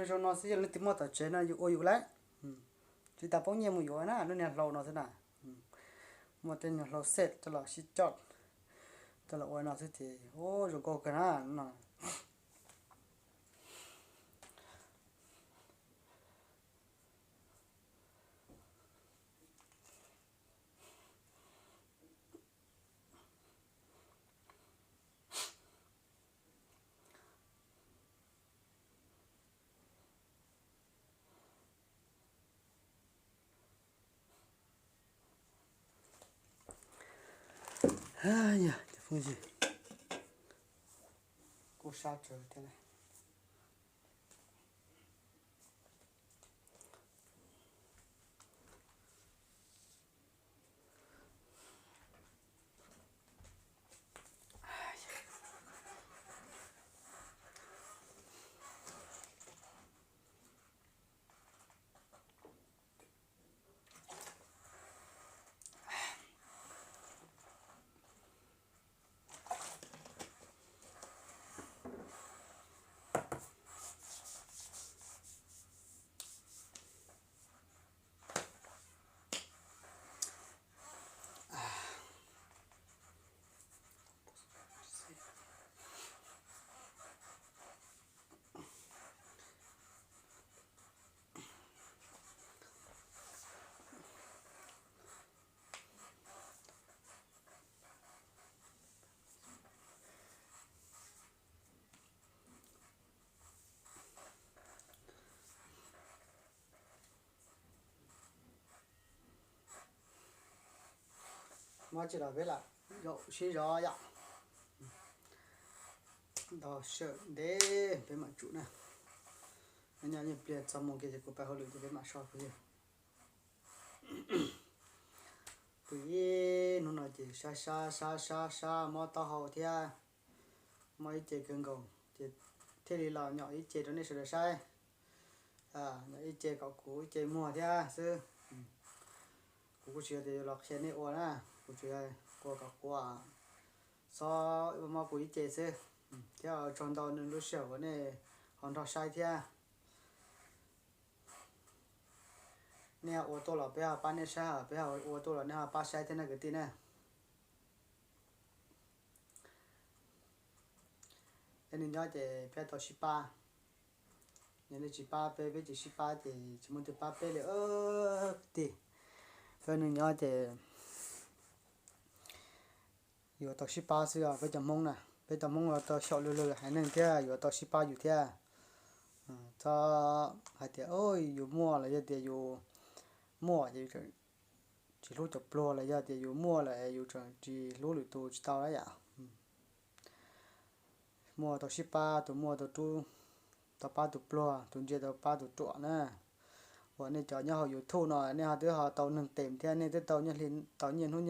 Zoo no xwb, yog leej twg muaj tom tsev no yus ua yus lawm, tsis tas poob nyiaj mus yuav na, lub niag hlau no xwb na. Muaj tej nyuag hlau xej coj los sib coj, coj los ua no xwb ces zoo nkauj kawg na no. Yog cov phooj ywg, kuj sab tsawv thiab lawm. Muab tsis los peb lam zaum sib zov yom. Nto sawm ntev peb mam tsum na. Nyob ib pliag txog moo kiag ces kuv pais hauj lwm ces peb mam so phooj ywg. Pw ib hnub no ces sab sab sab sab sab mob taub hau thiab mob ib ce kawg nkaus ces thiaj li los nyom ib ce rau nej sawv daws saib. Nyom ib ce kom kuv ib ce muag thiab xwb. Kuv kuj tsis yog tias yuav los qhia nej ua na, kuv tsuas yog ua kom kuv txhob mob kuv ib ce xwb. Thiab ua tsaug ntau nej lub sij hawm uas nej ho nrog saib thiab. Nej ua tuaj los peb ho pab nej saib, peb ua tuaj los nej ho pab saib thiab na kwv tij na. Peb neeg nyob ces peb tau sib pab. Yog nej tsis pab peb, peb tsis sib pab ces tsis muaj leej twg pab peb li kwv tij. Peb neeg nyob ces yuav tau sib pab xwb os peb cov Hmoob na. Peb cov Hmoob los tau xyaum lwg lwg haiv neeg thiab yuav tau sib pab yus thiab. Txhob hais tias yus muaj los yog tias yus muaj ces yus tseem tsis hlub cov pluag, los yog tias yus muaj lawm yus tseem tsis hlub lwm tus, tsis tau na yom. Muaj tau sib pab, tus muaj tau rub, tau pab tus pluag, tus ntsia tau pab tus ruam na. Uas nej cov nyob hauv YouTube no nej ho twb ho tau neeg tes thiab, nej twb tau nyiaj hli, tau nyiaj hnub,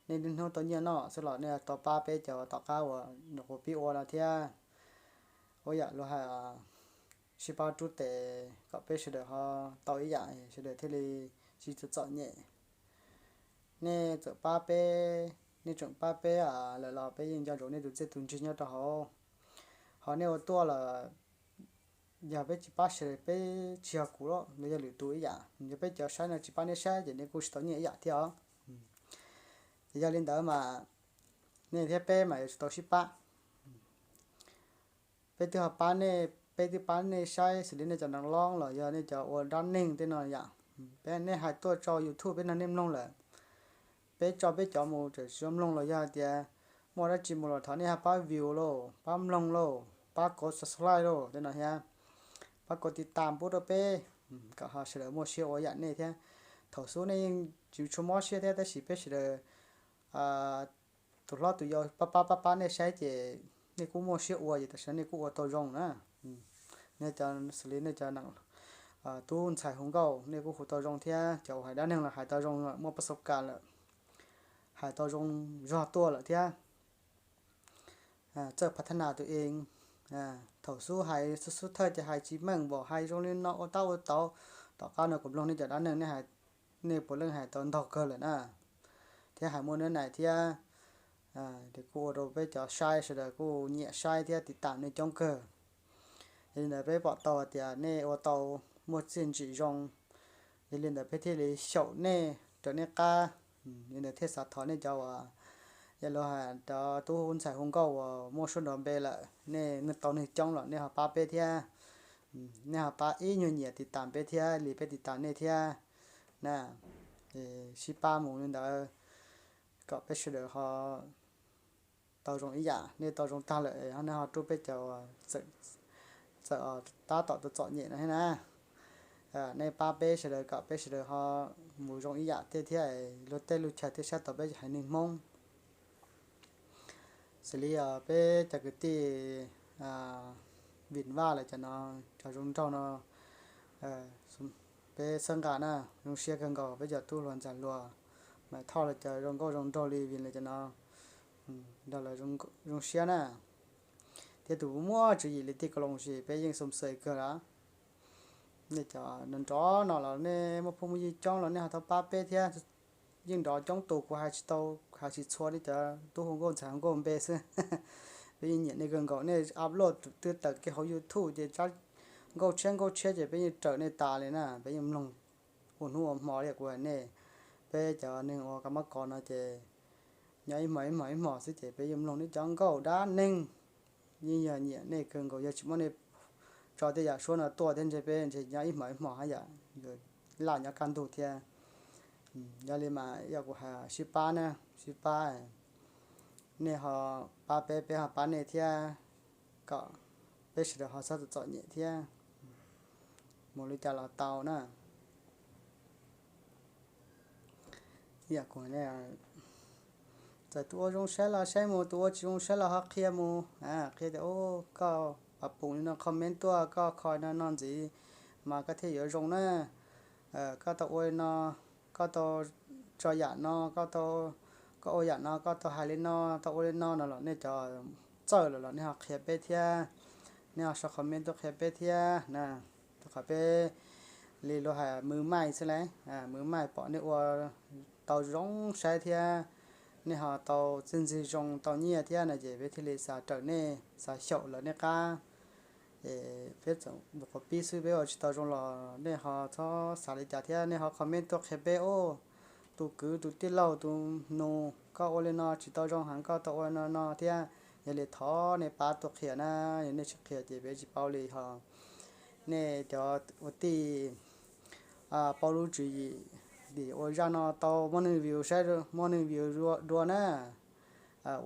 nej niaj hnub tau nyiaj noj xwb los nej tau pab peb cov tom qab uas nyuam qhuav pib ua no thiab. Ua yam luag hais sib pab rub tes kom peb sawv daws ho tau ib yam, sawv daws thiaj li tsis txom txom nyem. Nej txawm pab peb, nej tseem pab peb lawm los peb yeej nco ntsoov nej tus txiaj tus ntsig nyob rau hauv. Ho nej ua tuaj los yog peb tsis pab sawv daws, peb tsis yog kuv los yog lwm tus ib yam, yog peb cov saib no tsis pab nej saib ces nej kuj tsis tau nyiaj ib yam thiab os. Ces yog li ntawd mas nej thiab peb mas yuav tsum tau sib pab. Peb twb ho pab nej, peb twb pab nej saib xws li nej cov neeg loob los yog nej cov ua dab neeg tej no yom. Peb nej hais tuaj tso YouTube peb nrog nej mloog lawm, peb tso peb cov mus tseem tsis mloog los yog tias muaj dab tsi mus los thov nej ho pab view lauj, pab mloog lauj, pab kov subscribe lauj tej no thiab, pab kov tiv tam pub rau peb, kom ho sawv daws muaj siab ua yam nej thiab. Thaum xub nej yeej tsis tshua mob siab thiab tab sis peb sawv daws tus hlob tus yau pab pab pab pab nej saib ces nej kuj muaj siab ua ces tam sim no nej kuj ua tau zoo na. Nej cov xws li nej cov tub ntxhais hu nkauj nej kuj hu tau zoo thiab, cov uas hais dab neeg los hais tau zoo lawm, muaj pas xov kas lawm, hais tau zoo zog tuaj lawm thiab. Txawj phav thab nas tus ees, thaum xub hais xub xub thawj ces hais tsis meej npaum, hais zoo li no ua tab ua tau. Tom qab no kuv mloog nej cov dab neeg, nej puav leej hais tau ntaug kawg lawm na, thiab hais muaj nab nais thiab. Ces kuj ua rau peb cov saib sawv daws kuj nyiam saib thiab tiv tam nej coob kawg. Yog li ntawd peb pom tau hais tias nej ua tau muaj txiaj ntsim zoo, yog li ntawd peb thiaj li xyaum nej raws nej qab. Yog li ntawd thiaj xav thov nej cov uas yog luag hais cov tub hu ntxhais hu nkauj uas muaj suab nrov npe lawm, nej tau neeg coob los nej ho pab peb thiab. Nej ho pab ib nyuag nyiam tiv tas peb thiab li peb tiv tas nej thiab na. Sib pab mus li ntawd kom peb sawv daws ho tau zoo ib yam. Nej tau zoo tag lawm nej ho rub peb cov txawm tab tom tau txom nyem no thiab na. Nej pab peb sawv daws kom peb sawv daws ho mus zoo ib yam tej thiab, luag tej lub chaw thiaj saib tau peb haiv neeg Hmoob. Xws li peb cov kwv tij Vim Vaj lawv cov no, cov zoo nraug no, peb txhawb nqa na, zoo siab kawg nkaus. Peb cov tub hluas ntxhais hluas Maiv Thoj lawv cov zoo nkauj zoo nraug li Vim lawv cov no, nrog lawv zoo siab na. Thiab tus muaj tswv yim li tij Kaus Loos ces peb yeej xoo xais kawg lawm. Nej cov nrov no los nej muaj phooj muaj ywg coob los nej ho tau pab peb thiab. Yeej nrov coob tus kuv hais tsis tau, hais tsis txhua nej cov tub hu nkauj ntxhais hu nkauj npe xwb. Peb yeej nyiam nej kawg nkaus, nej upload twb tawm kiag hauv YouTube ces tsab nkauj tshiab nkauj tshiab ces peb yeej raws nej tas li na, peb yeej mloog ua hnub ua hmo li kuv hais nej. Peb cov neeg ua kab mob kos no ces nyob ib hmos ib hmos ib hmos xwb ces peb yeej mloog nej cov nkauj dab neeg. Yeej yog nyiam nej kawg nkaus, yog tsis muab nej tso tej yam suab no tuaj thiab ntshe peb ntshe nyob ib hmos ib hmos haj yam yuav laj nyob kaj ntug thiab. Yog li mas yog kuv hais sib pab na, sib pab, nej ho pab peb, peb ho pab nej thiab, kom peb sawv daws ho txhob txom nyem thiab, mus li cas los tau na. Yam kuv, txawm tus ua zoo saib los saib mus, tus ua tsis zoo saib los ho qhia mus, qhia tias, Ub, koj pab pum li no, comment tuaj, koj kho no no ntxiv mas koj thiaj yuav zoo na. Koj tau ua li no, koj tau tso yam no, koj tau, koj ua yam no, koj tau hais li no, tau ua li no no los nej cov txawj lawm los nej ho qhia peb thiab, nej ho sau comment tuaj qhia peb thiab na. Rau qhov peb li luag hais mws maij xwb lauj, mws maij pom nej ua tau zoo saib thiab, nej ho tau txiaj ntsig zoo tau nyiaj thiab no ces peb thiaj li xav raws nej, xav xyaum lawv nej qab. Es peb txawm mus qhov pib xwb, peb ua tsis tau zoo los nej ho txhob xav li cas thiab, nej ho comment tuaj qhia peb, Ub, tus kwv tus tij laug tus nus, koj ua li no tsis tau zoo heev, koj tau ua no no thiab. Yog li thov nej pab tuaj qhia na, yog nej tsis qhia ces peb tsis paub li ho. Nej cov ua tij paub lub tswv yim, vim ua zaj no tau muaj neeg view saib, muaj neeg view dua na,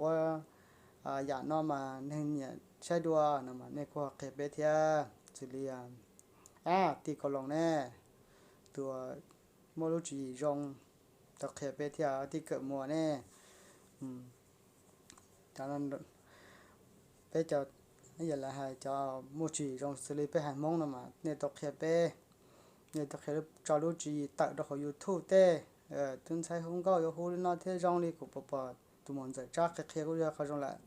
ua yam no mas neeg nyiam saib dua no mas nej kuj ho qhia peb thiab. Xws li tij Kaus Loos ne, tus muaj lub tswv yim zoo, tau qhia peb thiab, tij Kawm Muas ne, peb cov, yog lawv hais cov muaj tswv yim zoo xws li peb haiv Hmoob no mas nej tau qhia peb, nej tau qhia tso lub tswv yim tawm rau hauv YouTube tej, tub ntxhais hu nkauj yuav hu li no thiab zoo li kuv pom pom tus muam Ntxawm Tsab qhia qhia kuj yog qhov zoo lawm.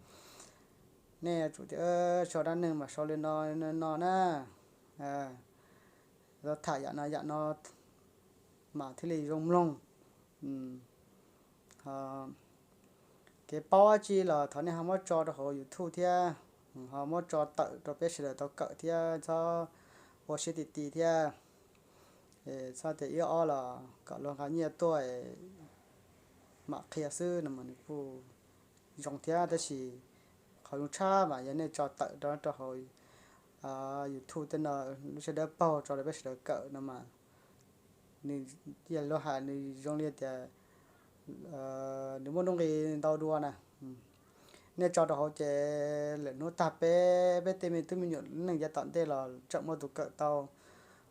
Nej yuav tsum tias sau dab neeg mas sau li no no na, tham yam no yam no mas thiaj li zoo mloog. Kev paub dab tsi los thov nej ho muab tso rau hauv YouTube thiab, ho muab tso tawm rau peb sawv daws tau kawm thiab txhob ua siab ti ti thiab. Txhob tias ib ob los kom luag nqa nyiaj tuaj mam qhia xwb no mas nws kuj zoo thiab, tab sis qhov zoo tshaj mas yog nej tso tawm rau rau hauv YouTube tej no, lub siab dawb paug tso rau peb sawv daws kawm no mas nws, yog luag hais nws zoo li tias nws muaj nuj nqis ntau dua na. Nej tso rau hauv ces lwm hnub tag peb, peb tej me tub me nyuam neej yav tom ntej los tseem muaj tus kawm tau.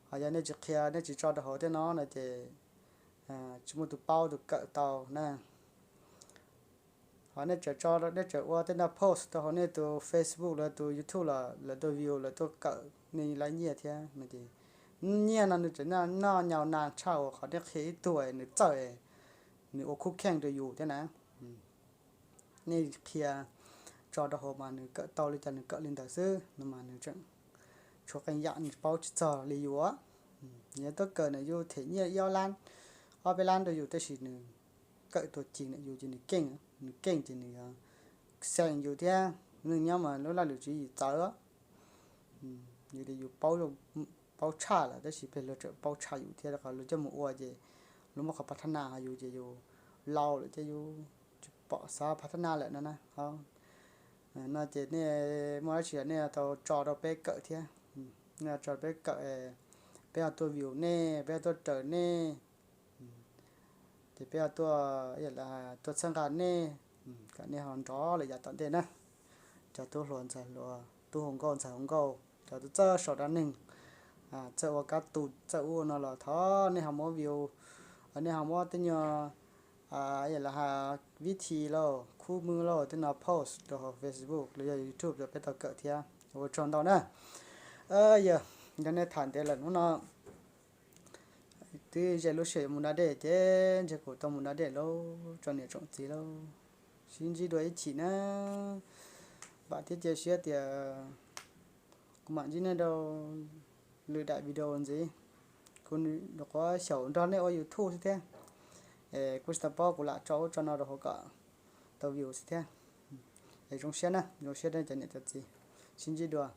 Ho yog nej tsis qhia, nej tsis tso rau hauv tej no no ces tsis muaj tus paub tus kawm tau na. Ho nej tseem tso, nej tseem ua tej no post rau hauv nej tus Facebook los tus YouTube los lawv tuaj view lawv tuaj kawm nej lab nyiaj thiab no ces nyiaj no nws tseem noj nyau nas tshaj uas qhov nej qhia ib tug nws txawj, nws ua khub kheej rau yus thiab na. Nej qhia tso rau hauv mas nws kawm tau li cas nws kawm li ntawd xwb no mas nws tseem tshuav qee yam nws paub tsis txog li yus. Nws tuaj kawm nws yus them nyiaj ib ob lab, ob peb lab rau yus tab sis nws kawm tuag ci nws yus ces nws keej, nws keej ces nws xeem yus thiab. Neeg nyob mas lub laj lwm tswv yim txawv. Yus li yus paub, paub tshaj lawm tab sis peb luag tseem paub tshaj yus thiab, rau qhov luag coj mus ua ces luag muab qhov phav thab na ho yus ces yus laus lawm ces yus tsis pom xav phav thab na lawm no na. No ces nej muaj dab tsi nej tau tso rau peb kawm thiab. Nej tso peb kawm, peb ho tuaj view nej, peb ho tuaj raws nej, ces peb ho tuaj, tuaj txhawb nqa nej, kom nej ho nrov lawm yav tom ntej na. Cov tub hluas ntxhais hluas, tub hu nkauj ntxhais hu nkauj, cov tub txawj sau dab neeg, txawj ua kab tus txawj ua no los thov nej ho muab view, nej ho muab tej nyuag, yam li has vib thi lauj, khub mub lauj, tej no post rau hauv Facebook los yog YouTube rau peb tau kawm thiab. Ua tsaug ntau na. Yog, yog nej tham ntev lawm hnub no twb ze lub sij hawm mus da dej ces ntshe kuv tau mus da dej lauj tsoom niam tsoom txiv lauj. Sib ntsib dua ib chim na. Vam thiab cia siab tias kuv mam ntsib nej rau lwm daim video ntxiv. Kuv nyuam qhuav xyaum nrog nej ua YouTube xwb thiab, es kuj tsis tau paub kuv lam tso ub tso no rau hauv kom tau view xwb thiab. Es zoo siab na, zoo siab nej cov niam cov txiv. Sib ntsib dua.